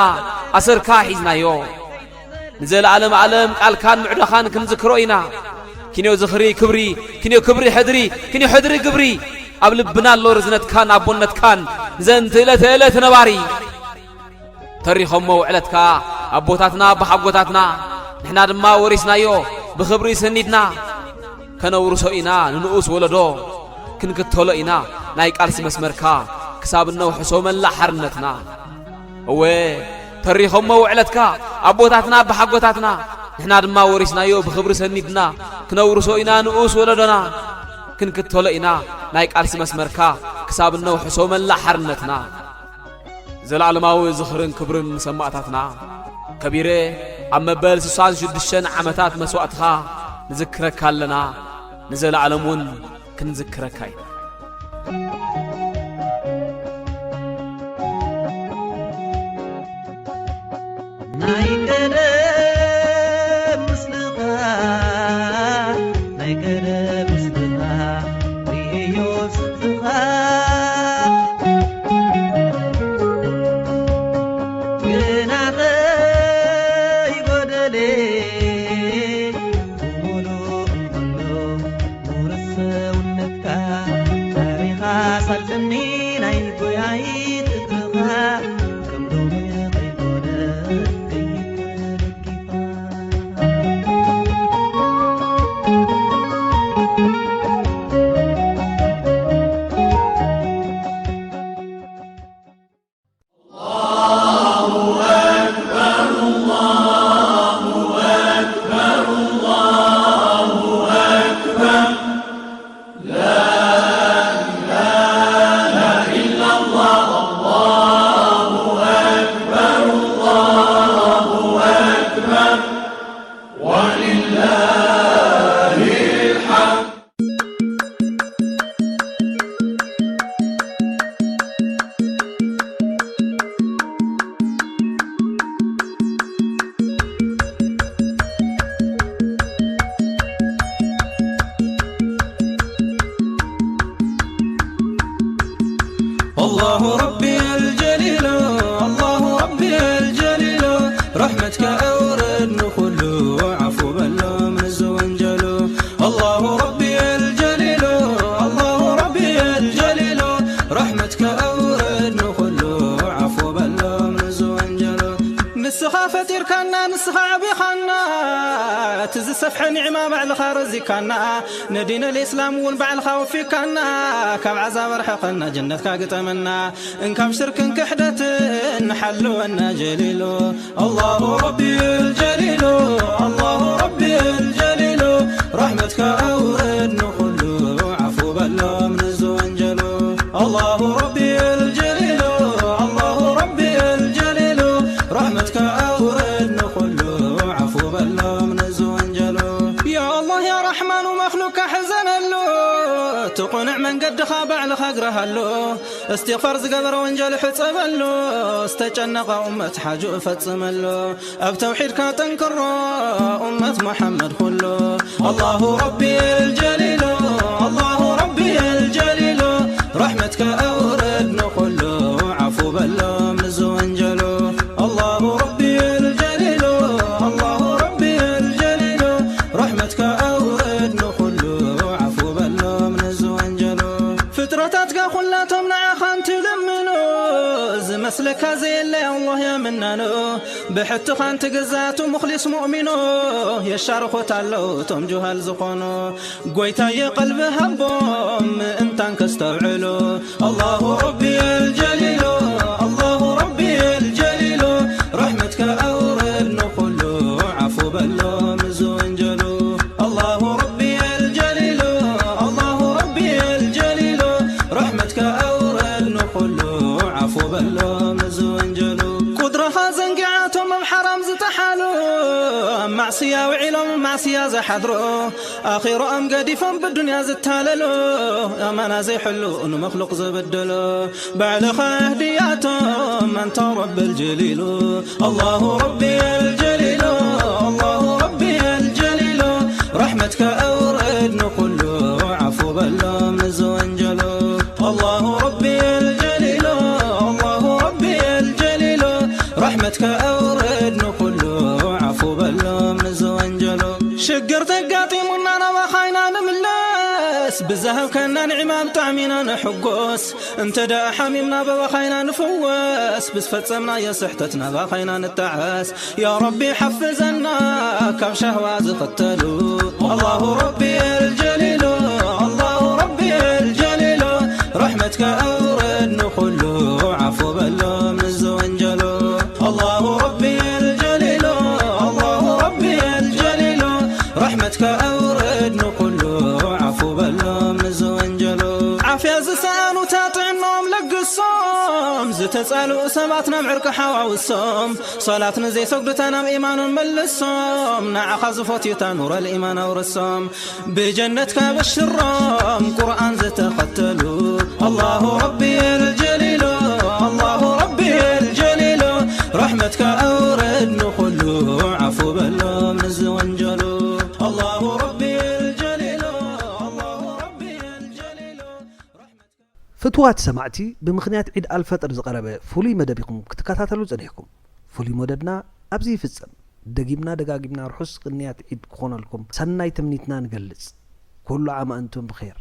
ኣሰርካ ሒዝናዮ። ንዘለዓለም ዓለም ቃልካን ምዕዶኻን ክንዝክሮ ኢና። ክንዮ ዝኽሪ ክብሪ፣ ክንዮ ክብሪ ሕድሪ፣ ክንዮ ሕድሪ ግብሪ። ኣብ ልብና ኣሎ ርዝነትካን ኣቦነትካን፣ ንዘንት ዕለተ ዕለት ነባሪ። ተሪኾሞ ውዕለትካ ኣቦታትና ኣቦሓጎታትና፣ ንሕና ድማ ወሪስናዮ ብኽብሪ ሰኒድና። ከነውርሶ ኢና ንንኡስ ወለዶ፣ ክንክተሎ ኢና ናይ ቃልሲ መስመርካ፣ ክሳብ እነውሕሶ መላእ ሓርነትና። እወ፣ ተሪኾሞ ውዕለትካ ኣቦታትና ኣቦሓጎታትና፣ ንሕና ድማ ወሪስናዮ ብኽብሪ ሰኒድና። ክነውርሶ ኢና ንኡስ ወለዶና፣ ክንክተሎ ኢና ናይ ቃልሲ መስመርካ፣ ክሳብ እነውሕሶ መላእ ሓርነትና። ዘለዓለማዊ ዝኽርን ክብርን ንሰማእታትና። ከቢረ፣ ኣብ መበል ስሳን ሽዱሽተን ዓመታት መስዋእትኻ ንዝክረካ ኣለና፣ ንዘለዓለም እውን ክንዝክረካ ኢና። ናይ ቀደም ምስልኻ፣ ናይ ቀደም ምስልኻ፣ ርእዮ ስብኻ። ግና ከይጎደለ ብምሉእ እንከሎ፣ ውርስ ሰውነትካ ታሪኻ ሳልጠኒ ናይ ጎያይት እግርኻ፣ ከም ሎሚ ከይኮነ ከይትበልኪ። الله ربي الجليل، الله ربي الجليل، رحمتك أورد نخلو، عفو بلو من الزوال. ጀሉ። الله ربي الجليل، الله ربي الجليل، رحمتك أورد نخلو، عفو بلو من الزوال ጀሉ። ንስኻ ፈጢርካና፣ ንስኻ ኣዕቢኻና፣ እቲ ዝሰፍሐ ኒዕማ ባዕልኻ ረዚካና፣ ንዲን الإسلام እውን ባዕልኻ ወፊካና፣ ካብ ዓዛብ ኣርሕቐና፣ ጀነትካ ግጠመና። እንካብ ሽርክን ክሕደትን ሓልወና ጀሊሉ። الله ربي الجليل، الله ربي الجليل، رحمتك أورد نخلو، عفو بلو من الزوال ጀሉ። الله ربي الجليل، الله ربي الجليل، رحمتك أورد نخلو، عفو بلو من الزوال ጀሉ። يا ትቑንዕ መንገድኻ ባዕልኻ እግርሃሉ። እስትግፋር ዝገበረ ወንጀል ሕጸበሉ። ዝተጨነቐ ኡመት ሓጁ እፈጽመሉ። ኣብ ተውሒድካ ጠንክሮ ኡመት መሓመድ ኩሉ። ኣላሁ ረቢ ኣልጀሊሉ፣ ኣላሁ ረቢ ኣልጀሊሉ፣ ረሕመትካ ኣውርድ ንኹሉ፣ ዓፉ በሎም ንዝወንጀሉ። ኣላሁ ረቢ ኣልጀሊሉ፣ ኣላሁ ረቢ ኣልጀሊሉ፣ ረሕመትካ ኣውርድ ንኹሉ፣ ዓፉ በሎም ንዝወንጀሉ። ፍጥረታትካ ኩላቶም ንዓኻ እንትልምኑ፣ ዝመስለካ ዘየለ ኣላህ ያ መናኑ። ብሕትኻ እንትግዛቱ ሙኽሊስ ሙእሚኑ፣ የሻርኹት ኣለዉ እቶም ጁሃል ዝኾኑ። ጎይታየ ቀልቢ ሃቦም ምእንታን ከስተውዕሉ። ኣላሁ ረቢ ኣልጀሊሉ፣ ኣላሁ ረቢ ኣልጀሊሉ፣ ረሕመትካ ኣውርድ ንኹሉ፣ ዓፉ በሎም ንዝወንጀሉ። ኣላሁ ረቢ ኣልጀሊሉ፣ ኣላሁ ረቢ ኣልጀሊሉ፣ ረሕመትካ ኣውርድ ንኹሉ፣ ዓፉ በሎም ንዝወንጀሉ። ቁድራኻ ዘንጊዓቶም ኣብ ሓራም ዝጠሓሉ፣ ኣብ ማዕስያ ውዒሎም ማዕስያ ዝሓድሩ፣ ኣኺራኦም ገዲፎም ብዱንያ ዝታለሉ፣ ኣማና ዘይሕሉ ንመኽሉቕ ዝብድሉ፣ ባዕልኻ ኣህድያቶም ኣንታ ረቢ ኣልጀሊሉ። ኣላሁ ረቢ ኣልጀሊሉ፣ ኣላሁ ረቢ ኣልጀሊሉ፣ ረሕመትካ ኣውርድ ንኹሉ፣ ዓፉ በሎም ንዝወንጀሉ። ኣላሁ ረቢ ኣልጀሊሉ፣ ኣላሁ ረቢ ኣልጀሊሉ፣ ረሕመትካ ኣውርድ ንኹሉ፣ ዓፉ በሎም ንዝወንጀሉ። ሽግር ተጋጢሙና ናባኻ ኢና ንምለስ፣ ብዝሃብካና ንዕማ ብጣዕሚ ኢና ንሕጎስ። እንተ ደኣ ሓሚምና ብበኻ ኢና ንፍወስ፣ ብዝፈጸምናዮ ስሕተት ናባኻ ኢና ንጠዓስ። ያ ረቢ ሓፍዘና ካብ ሻህዋ ዝኽተሉ። ኣላሁ ረቢ ኣልጀሊሉ፣ ኣላሁ ረቢ ኣልጀሊሉ፣ ረሕመትካ ኣውርድ ንኹሉ፣ ዓፉ በሎም ንዝወንጀሉ። ኣላሁ ረቢ ኣልጀሊሉ፣ ኣላሁ ረቢ ኣልጀሊሉ፣ ረሕመትካ ኣውርድ ንኹሉ፣ ዓፉ በሎም ንዝወንጀሉ። ዓፍያ ዝሰኣኑታ ጥዕናኦም ለግሶም፣ ዝተጻልኡ ሰባት ናብ ዕርቂ ሓዋውሶም፣ ሶላት ንዘይሰግዱታ ናብ ኢማኖም መልሶም፣ ንዓኻ ዝፈትዩታ ኑረል ኢማን ኣውርሶም። ብጀነትካ በሽሮም ቁርኣን ዝተኸተሉ። ኣላሁ ረቢ ኣልጀሊሉ፣ ኣላሁ ረቢ ኣልጀሊሉ፣ ረሕመትካ ኣውርድ ንኹሉ፣ ዓፉ በሎም ንዝወንጀሉ። ኣላሁ ረቢ ኣልጀሊሉ፣ ኣላሁ ረቢ ኣልጀሊሉ። ፍትዋት ሰማዕቲ፣ ብምኽንያት ዒድ ኣልፈጥር ዝቐረበ ፍሉይ መደብ ኢኹም ክትከታተሉ ጸኒሕኩም። ፍሉይ መደብና ኣብዚ ይፍጸም። ደጊምና ደጋጊምና ርሑስ ቅንያት ዒድ ክኾነልኩም ሰናይ ትምኒትና ንገልጽ። ኩሉ ዓም ኣንቱም ብኼር።